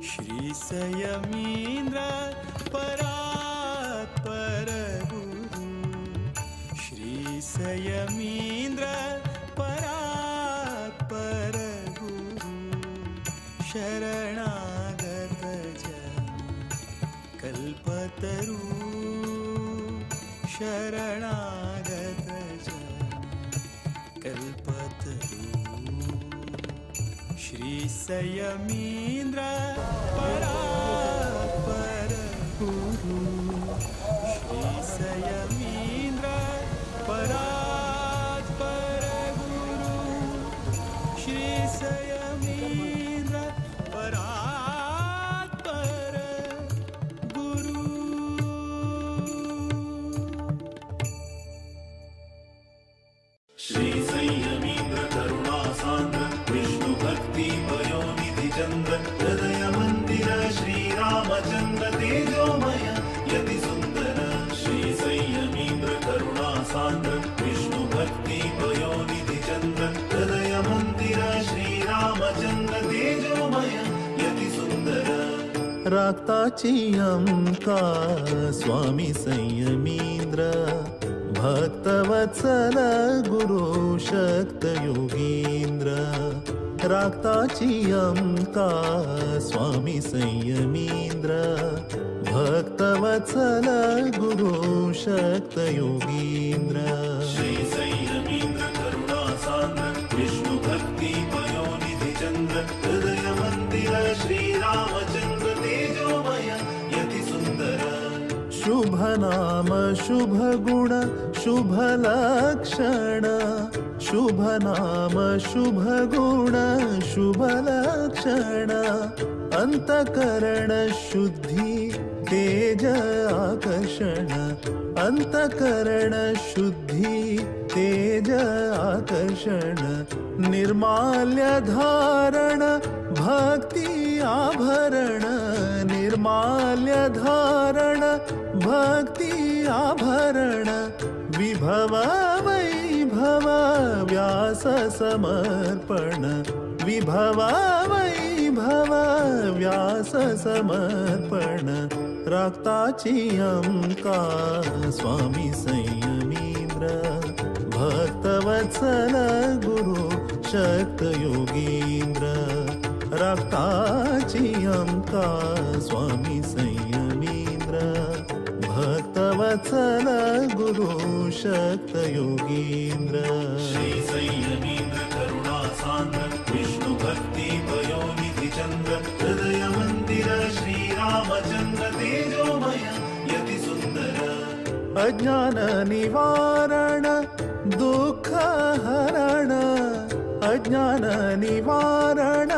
श्री संयमींद्र परात्पर गुरु श्री संयमींद्र परात्पर गुरु शरणागत जन कल्पतरु शरणागत जन कल्पतरु। श्री संयमींद्र परात्पर गुरु श्री संयमींद्र परात्पर गुरु श्री संयमींद्र परात्पर गुरु। श्री संयमींद्र करुणा सान्द्र विष्णु भक्ति पयोनिधि चंद्र हृदय मंदिर श्री रामचंद्र तेजोमय यति सुंदर। श्री संयमींद्र करुणा सान्द्र विष्णु भक्ति पयोनिधि चंद्र हृदय मंदिर श्री रामचंद्र तेजोमय यति सुंदर। रागताची अमका स्वामी संयमींद्र भक्तवत्सल गुरु शक्त योगींद्र। रागताची अमका स्वामी संयमींद्र भक्तवत्सल गुरु शक्त योगींद्र। श्री संयमींद्र करुणा सान्द्र विष्णु भक्ति पयोनिधि चंद्र हृदय मंदिर श्री रामचंद्र तेजोमय यति सुंदर। शुभ नाम शुभ गुण शुभ लक्षण शुभ नाम शुभ गुण शुभ लक्षण अंतकरण शुद्धि तेज आकर्षण अंतकरण शुद्धि तेज आकर्षण निर्माल्य धारण भक्ति आभरण निर्माल्य धारण भक्ति आभरण विभव वैभव व्यास समर्पण विभव वैभव व्यास समर्पण। रागताची अमका स्वामी संयमींद्र भक्तवत्सल गुरु शक्त योगींद्र। रागताची अमका स्वामी संयमींद्र भक्तवत्सल गुरु शक्त योगींद्र। श्री संयमींद्र करुणा सान्द्र विष्णु भक्ति पयोनिधि चंद्र हृदय मंदिर श्री रामचंद्र तेजोमय यति सुंदर। अज्ञान निवारण दुःख हरण अज्ञान निवारण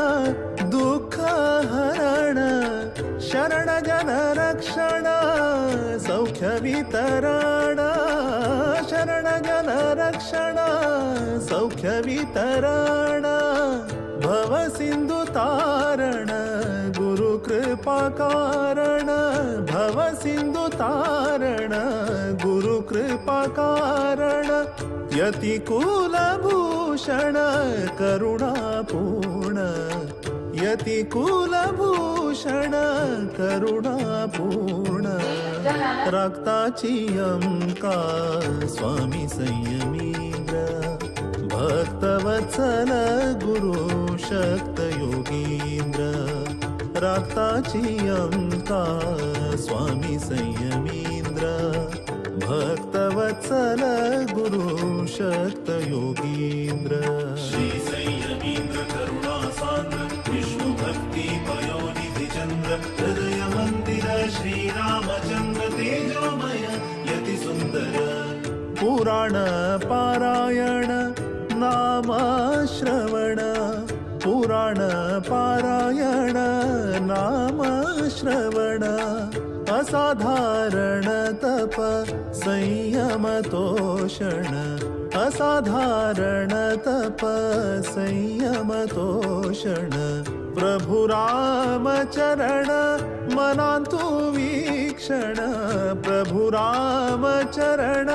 दुःख हरण शरण जन रक्षण सौख्य वितरण शरण जन रक्षण सौख्य वितरण भव सिंधु तारण गुरु कृपा कारण भव सिंधु तारण गुरु कृपा कारण यति कुलभूषण करुणापूर्ण यति कुलभूषण करुणापूर्ण। रागताची अमका स्वामी संयमींद्र भक्तवत्सल गुरु शक्त योगींद्र। रागताची अमका स्वामी संयमींद्र भक्तवत्सल गुरु शक्त योगींद्र। श्री संयमींद्र करुणा सान्द्र विष्णु भक्ति पयोनिधि चंद्र हृदय मंदिर श्री रामचंद्र तेजोमय यति सुंदर। पुराण पारायण नाम नाम श्रवण पुराण पारायण नाम श्रवण असाधारण तप संयम तोषण असाधारण तप संयम तोषण प्रभु राम चरण मनांतु वीक्षण प्रभु राम चरण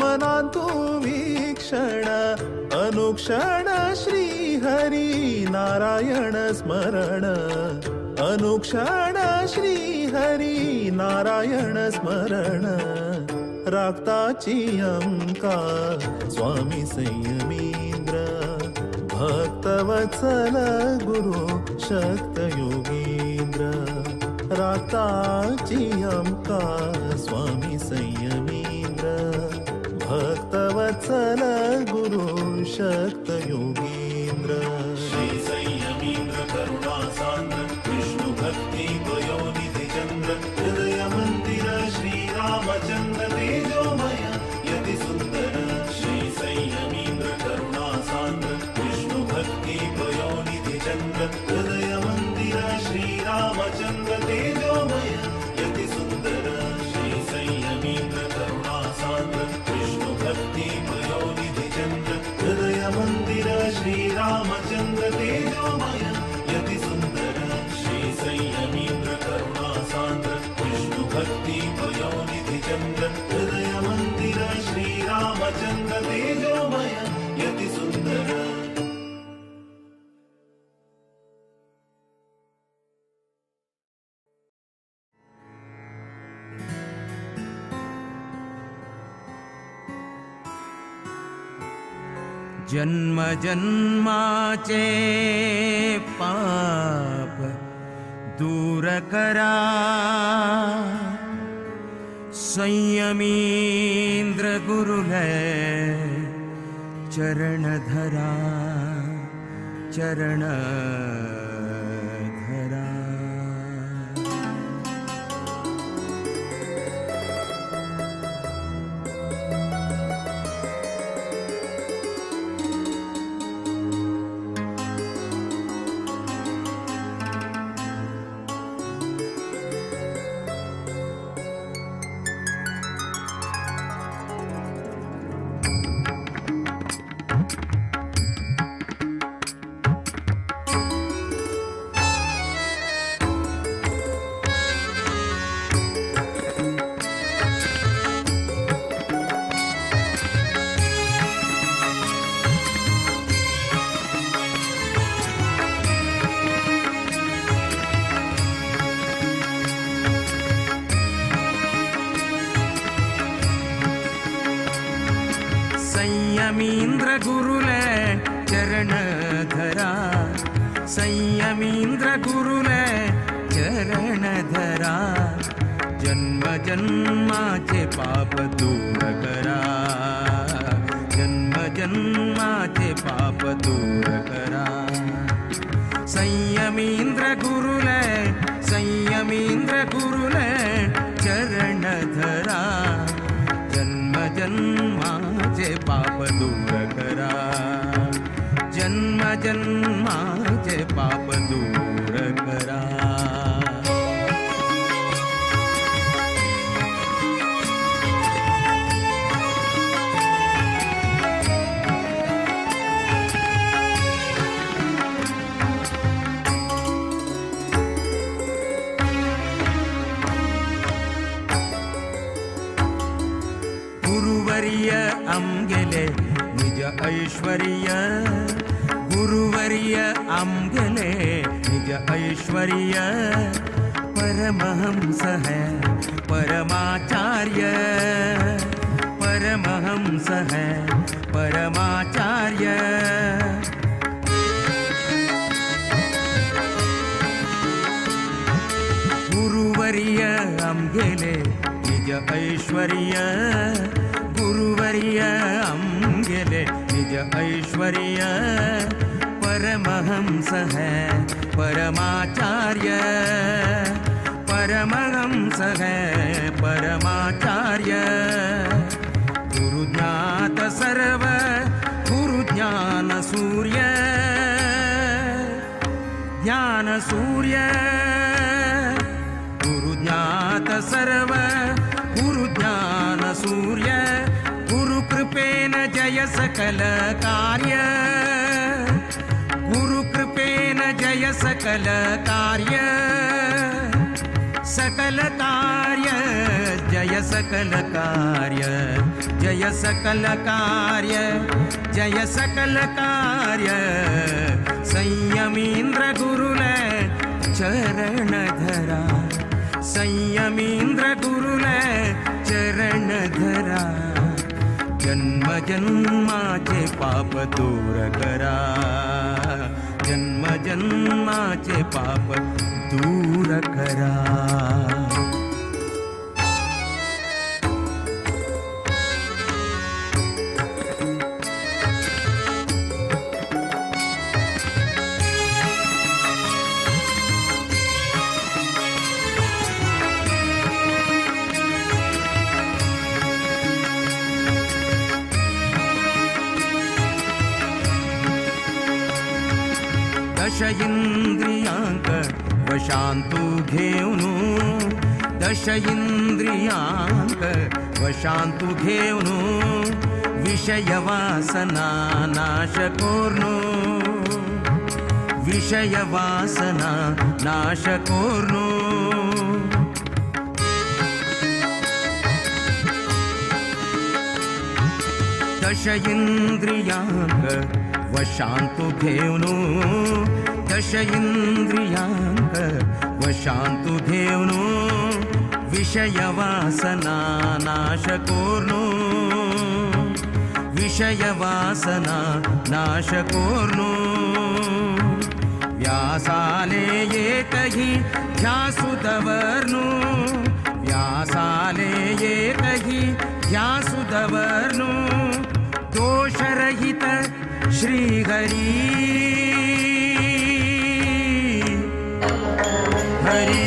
मनांतु वीक्षण अनुक्षण श्री हरि नारायण स्मरण अनुक्षण श्री हरि नारायण स्मरण राखताची आमकां स्वामी संयमींद्र भक्तवत्सल गुरु शक्त योगींद्र राखताची आमकां स्वामी संयमींद्र भक्तवत्सल गुरु शक्त योगींद्र। श्री संयमींद्र करुणा सान्द्र विष्णु भक्ति पयोनिधि चंद्र हृदय मंदिर श्री रामचंद्र तेजोमय यति सुंदर। श्री संयमींद्र करुणा सान्द्र विष्णु भक्ति पयोनिधि चंद्र हृदय मंदिर श्री रामचंद्र तेजोमय यति सुंदर। श्री संयमींद्र करुणा सान्द्र विष्णु भक्ति पयोनिधि चंद्र हृदय मंदिर श्री रामचंद्र तेजोमय यति सुंदर। श्री संयमींद्र करुणा सान्द्र विष्णु भक्ति पयोनिधि चंद्र हृदय मंदिर श्री रामचंद्र तेजोमय यति सुंदर। जन्म जन्माचे पाप दूर करा संयमींद्र गुरुले चरण धरा चरण धरा। संयमींद्र गुरुले चरण धरा संयमींद्र गुरुले चरण धरा जन्म जन्माचे पाप दूर करा जन्म जन्माचे पाप दूर करा संयमींद्र गुरुले संयमींद्र गुरुले चरण धरा जन्म जन्माचे पाप दूर करा जन्म जन्माचे पाप दूर करा। गुरुवर्य आमगेले निज ऐश्वर्य गुरुवर्य आमगेले निज ऐश्वर्य परमहंस है परमाचार्य परमहंस है परमाचार्य। गुरुवर्य आमगेले निज ऐश्वर्य गुरुवर्य आमगेले निज ऐश्वर्य परमहंस है परमाचार्य परमहंस है परमाचार्य। गुरु ज्ञात सर्व गुरु ज्ञान सूर्य ज्ञान सूर्य गुरु ज्ञात सर्व गुरु ज्ञान सूर्य गुरु कृपेन जय सकल कार्य गुरु कृपेन जय सकल कार्य सकल कार्य जय सकल कार्य जय सकल कार्य जय सकल कार्य संयमींद्र गुरुल चरण धरा संयमींद्र गुरुल चरण धरा जन्म जन्माचे पाप दूर करा जन्म जन्माचे पाप दूर करा। दश इंद्रियांक वशांतु घेऊनु दश इंद्रियांक वशांतु घेऊनु विषय वासना नाश कोर्नु विषय वासना नाश कोर्नु। दश इंद्रियांक वशांतु घेऊनु दश इंद्रियांक वशांतु घेऊनु विषय वासना नाश कोर्नु विषय वासना नाश कोर्नु। व्यासाले एकही ध्यासु दवर्नु व्यासाले एकही ध्यासु दवर्नु दोषरहित श्री हरि हरि।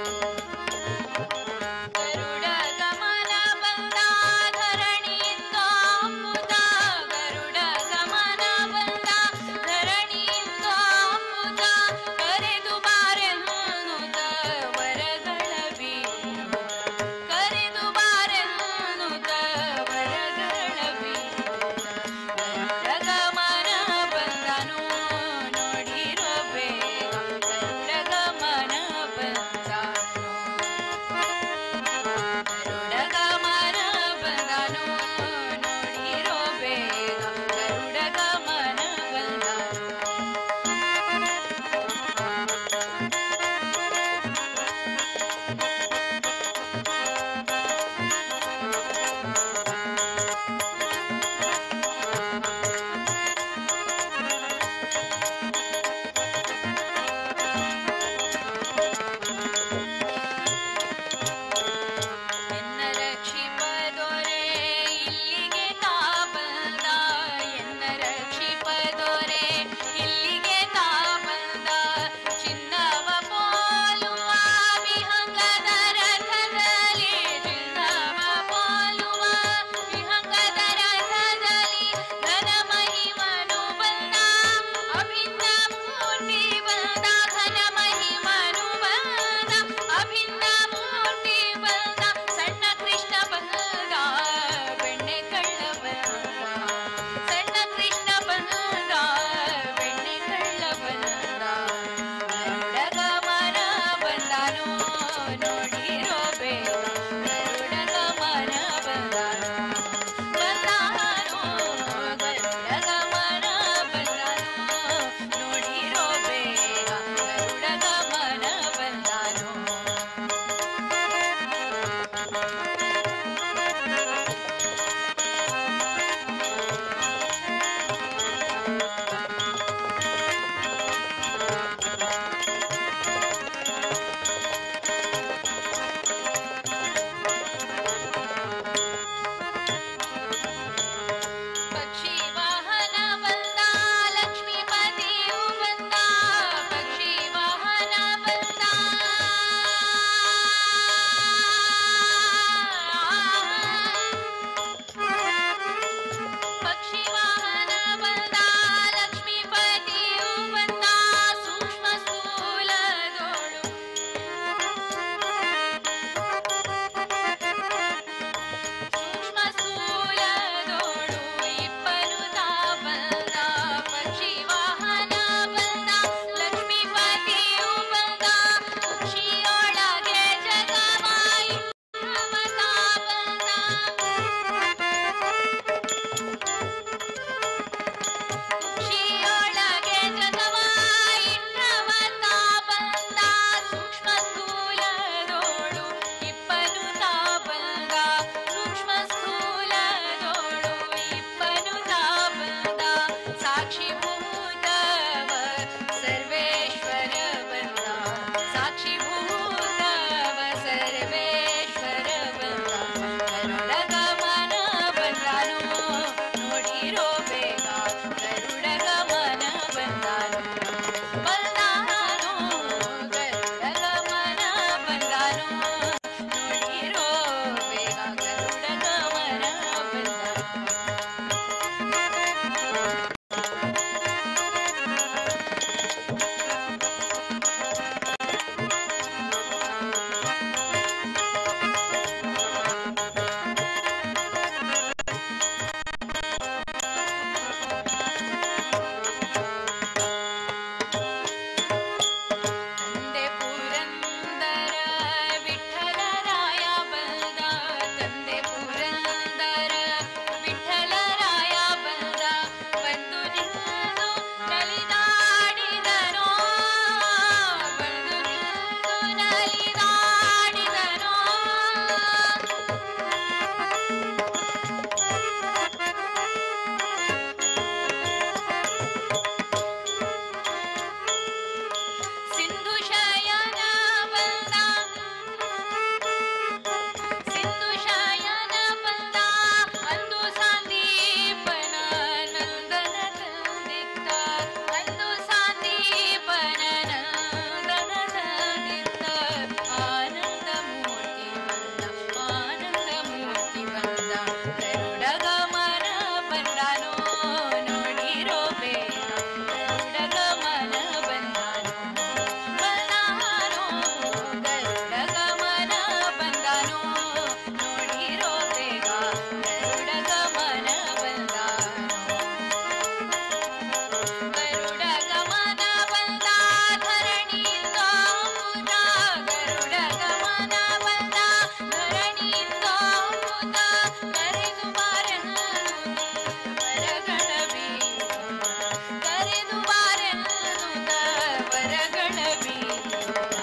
ನಲಿದಾಡಿದನು. ಸಿಂಧು ಶಯನ ಬಂದ, ಸಿಂಧು ಶಯನ ಬಂದ, ಅಂದು ಸಂದೀಪನ ನಂದನ ತಂದಿತ್ತ, ಅಂದು ಸಂದೀಪನ ನಂದನ ತಂದಿತ್ತ. ಆನಂದ ಮೂರ್ತಿ ಬಂದ, ಆನಂದ ಮೂರ್ತಿ ಬಂದ, ಗರುಡ ಗಮನ ಬಂದನು ನೋಡಿರೋ ಬೇಗ, ಗರುಡ ಗಮನ ಬಂದನು, ಬಂದನು ಗರುಡ ಗಮನ ಬಂದನು ನೋಡಿರೋ ಬೇಗ, ಗರುಡ ಗಮನ ಬಂದನು. ಗರುಡ ಗಮನ ಬಂದ ಧರಣಿಯಿಂದ ಪುತ, ಗರುಡ ಗಮನ ಬಂದ ಧರಣಿಯಿಂದ ಪುತ, ಕರೆದು ಬಾರೆನ್ನುತ್ತ ವರಗಳ ಬೀಳುತ್ತ, ಕರೆದು ಬಾರೆನ್ನುತ್ತ ವರಗಳ ಬೀಳುತ್ತ.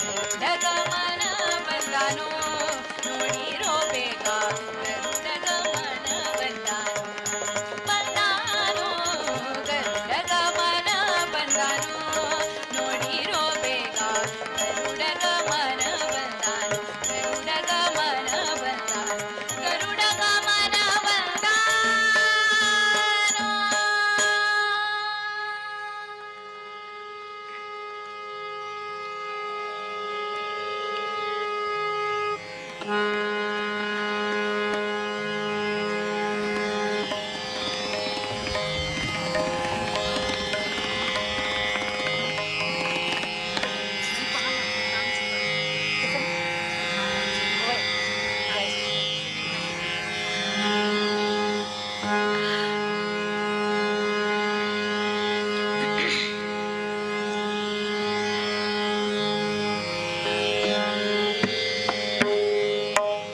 ಗರುಡ ಗಮನ ಬಂದನು ನೋಡಿರೋ ಬೇಗ, ಗರುಡ ಗಮನ ಬಂದನು, ಬಂದನು ಗರುಡ ಗಮನ ಬಂದನು ನೋಡಿರೋ ಬೇಗ, ಗರುಡ ಗಮನ ಬಂದನು, ಗರುಡ ಗಮನ ಬಂದನು, ಗರುಡ ಗಮನ ಬಂದನು. Thank you.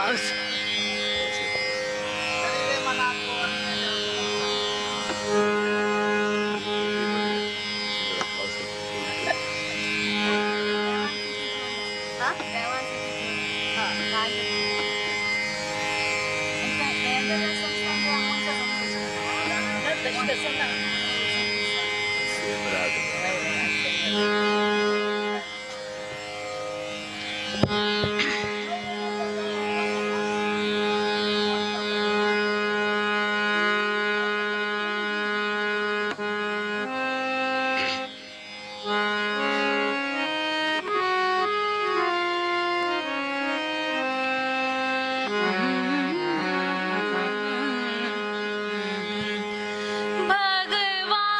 पावस. भगवान।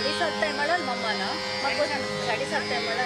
7:30 टायमार मम्मा ना म्हाका 7:30 टायमार.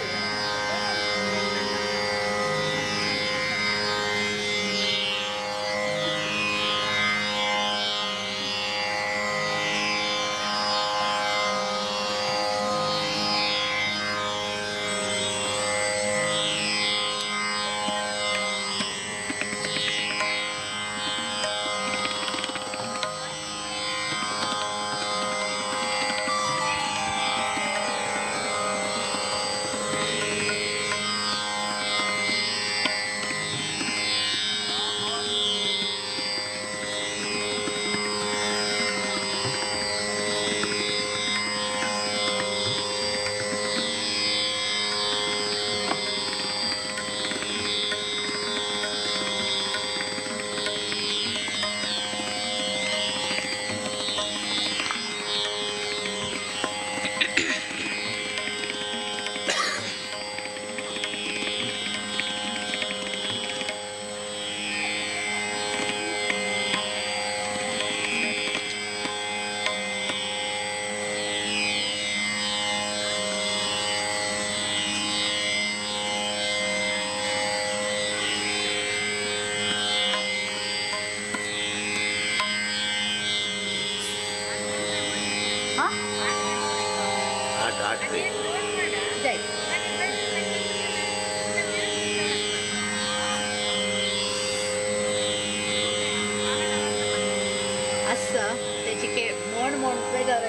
असं त्याची के मोण मोण बेजार.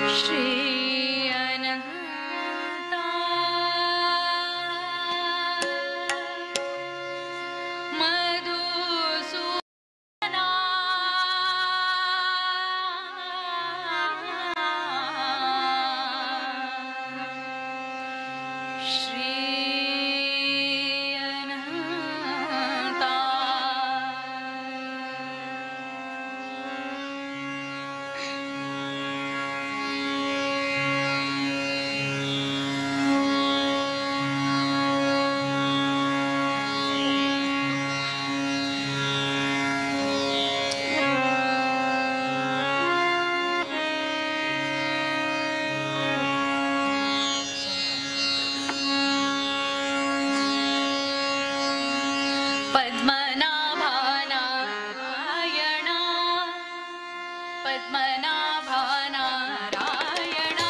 Shri Ananta Madhusudana Shri Ananta Padmanabha Narayana Padmanabha Narayana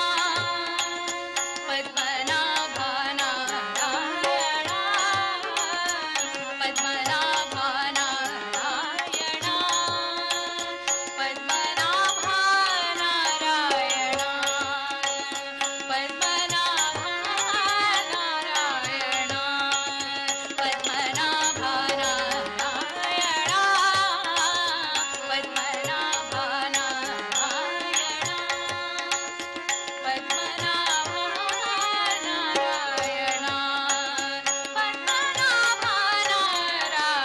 Padmanabha Narayana Padmanabha Narayana Padmanabha Narayana Padmanabha Narayana Padmanabha Narayana Padmanabha Narayana Padmanabha Narayana Padmanabha Narayana.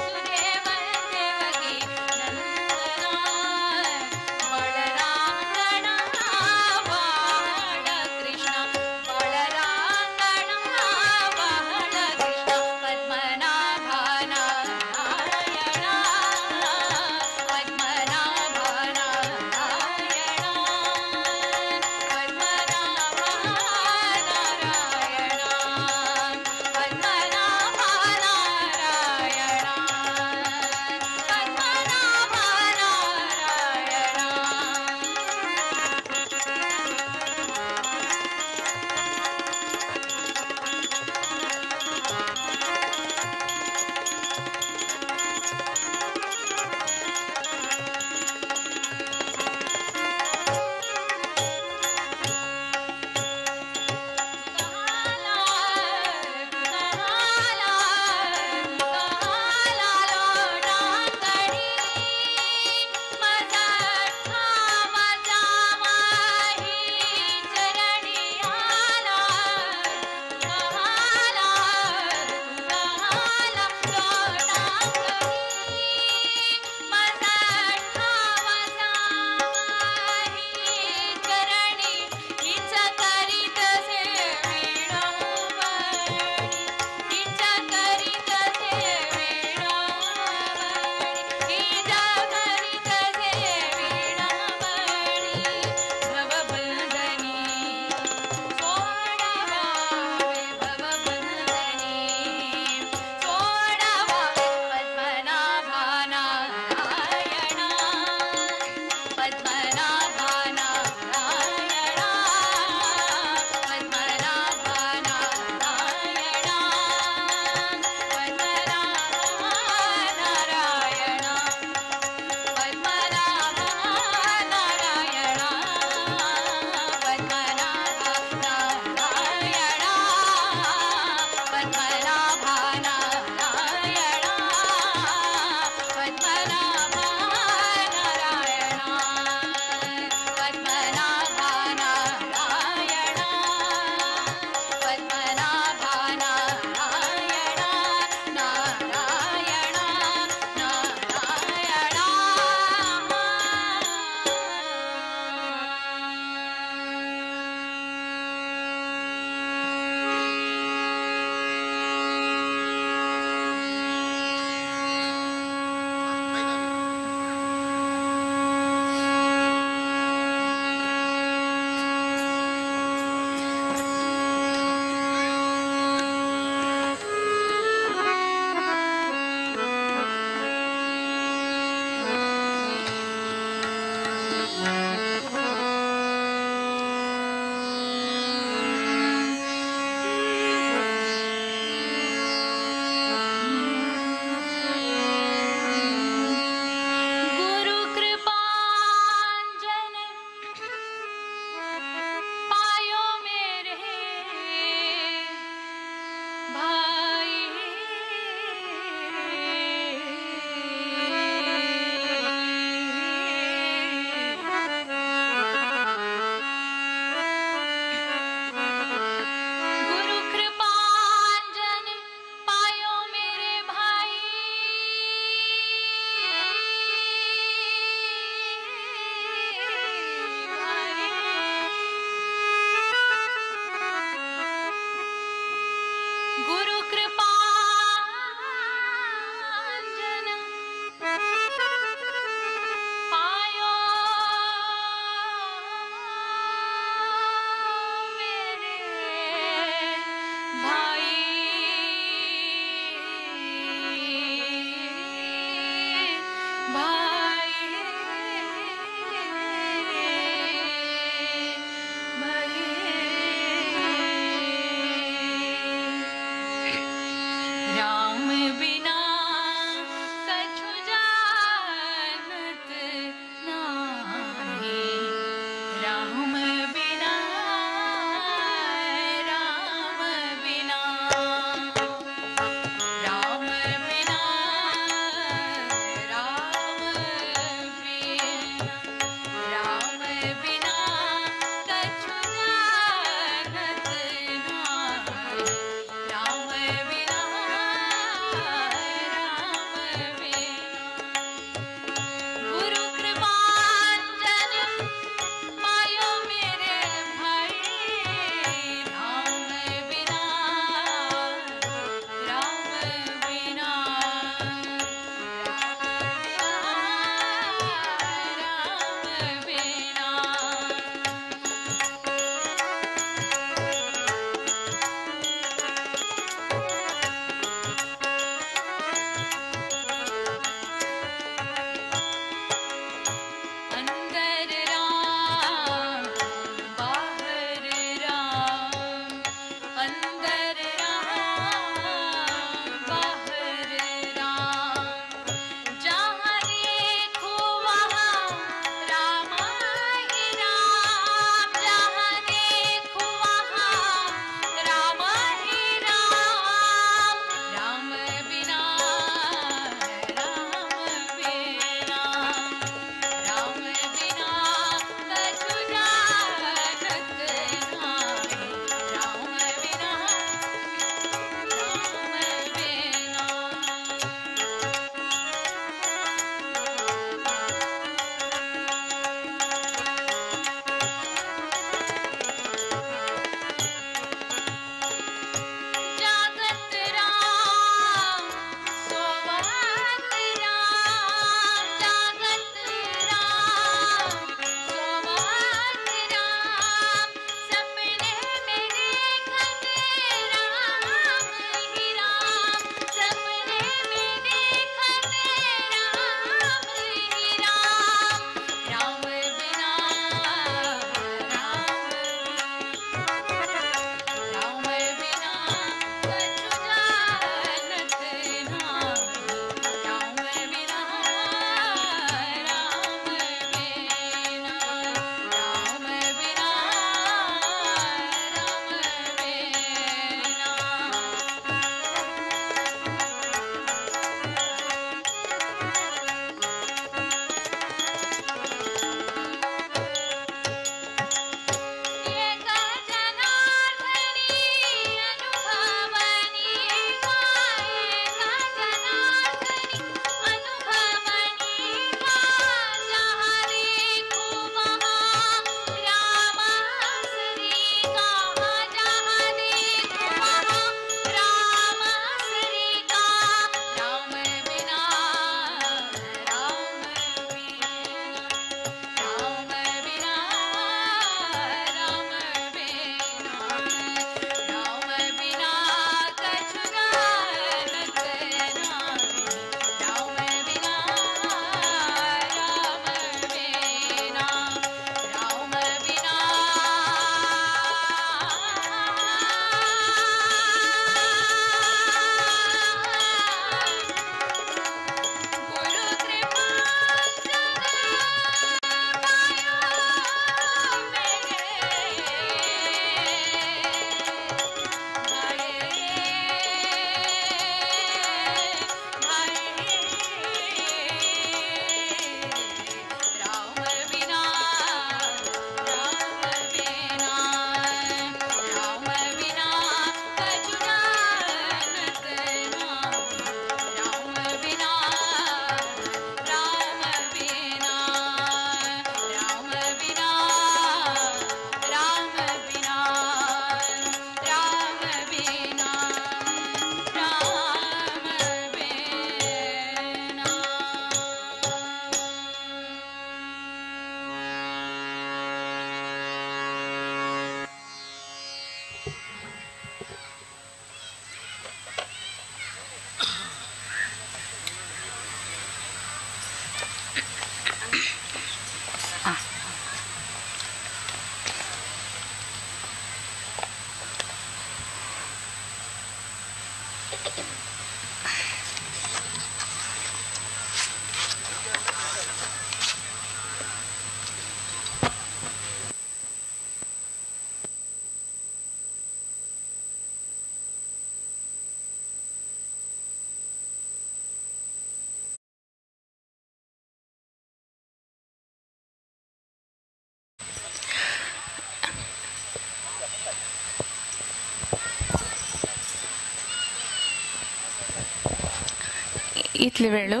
इतले वेळो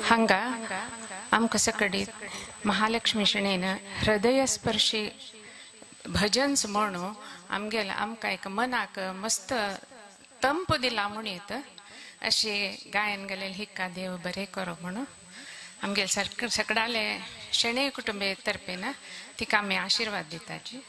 हांगा आमकां सकडीत महालक्ष्मी शणेन हृदयस्पर्शी भजन्स म्हणून आमगेले आमकां एक मनाक मस्त तंप दिला म्हूण येत अशें गायन गेलेले हिक्का देव बरें करो म्हणून आमगेले सगळ्याले शणै कुटुंबे तर्फेन तिका आमी आशिर्वाद दिताची.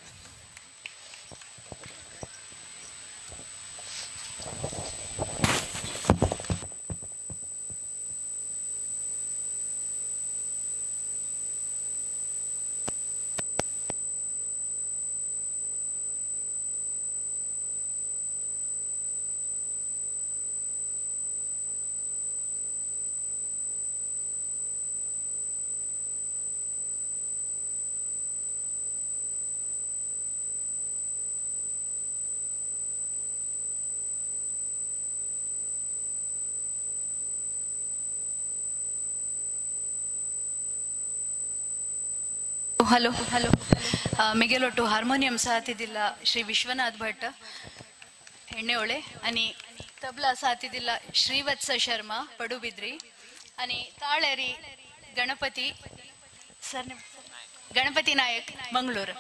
ಹಲೋ ಹಲೋ ಮಿಗೆಲೊಟ್ಟು ಹಾರ್ಮೋನಿಯಂ ಸಾತಿದಿಲ್ಲ ಶ್ರೀ ವಿಶ್ವನಾಥ್ ಭಟ್ ಹೆಣ್ಣೆಹೊಳೆ ಅನಿ ತಬ್ಲಾ ಸಾತಿದಿಲ್ಲ ಶ್ರೀವತ್ಸ ಶರ್ಮಾ ಪಡುಬಿದ್ರಿ ಅನಿ ತಾಳೇರಿ ಗಣಪತಿ ಸರ್ ಗಣಪತಿ ನಾಯಕ್ ಮಂಗಳೂರು.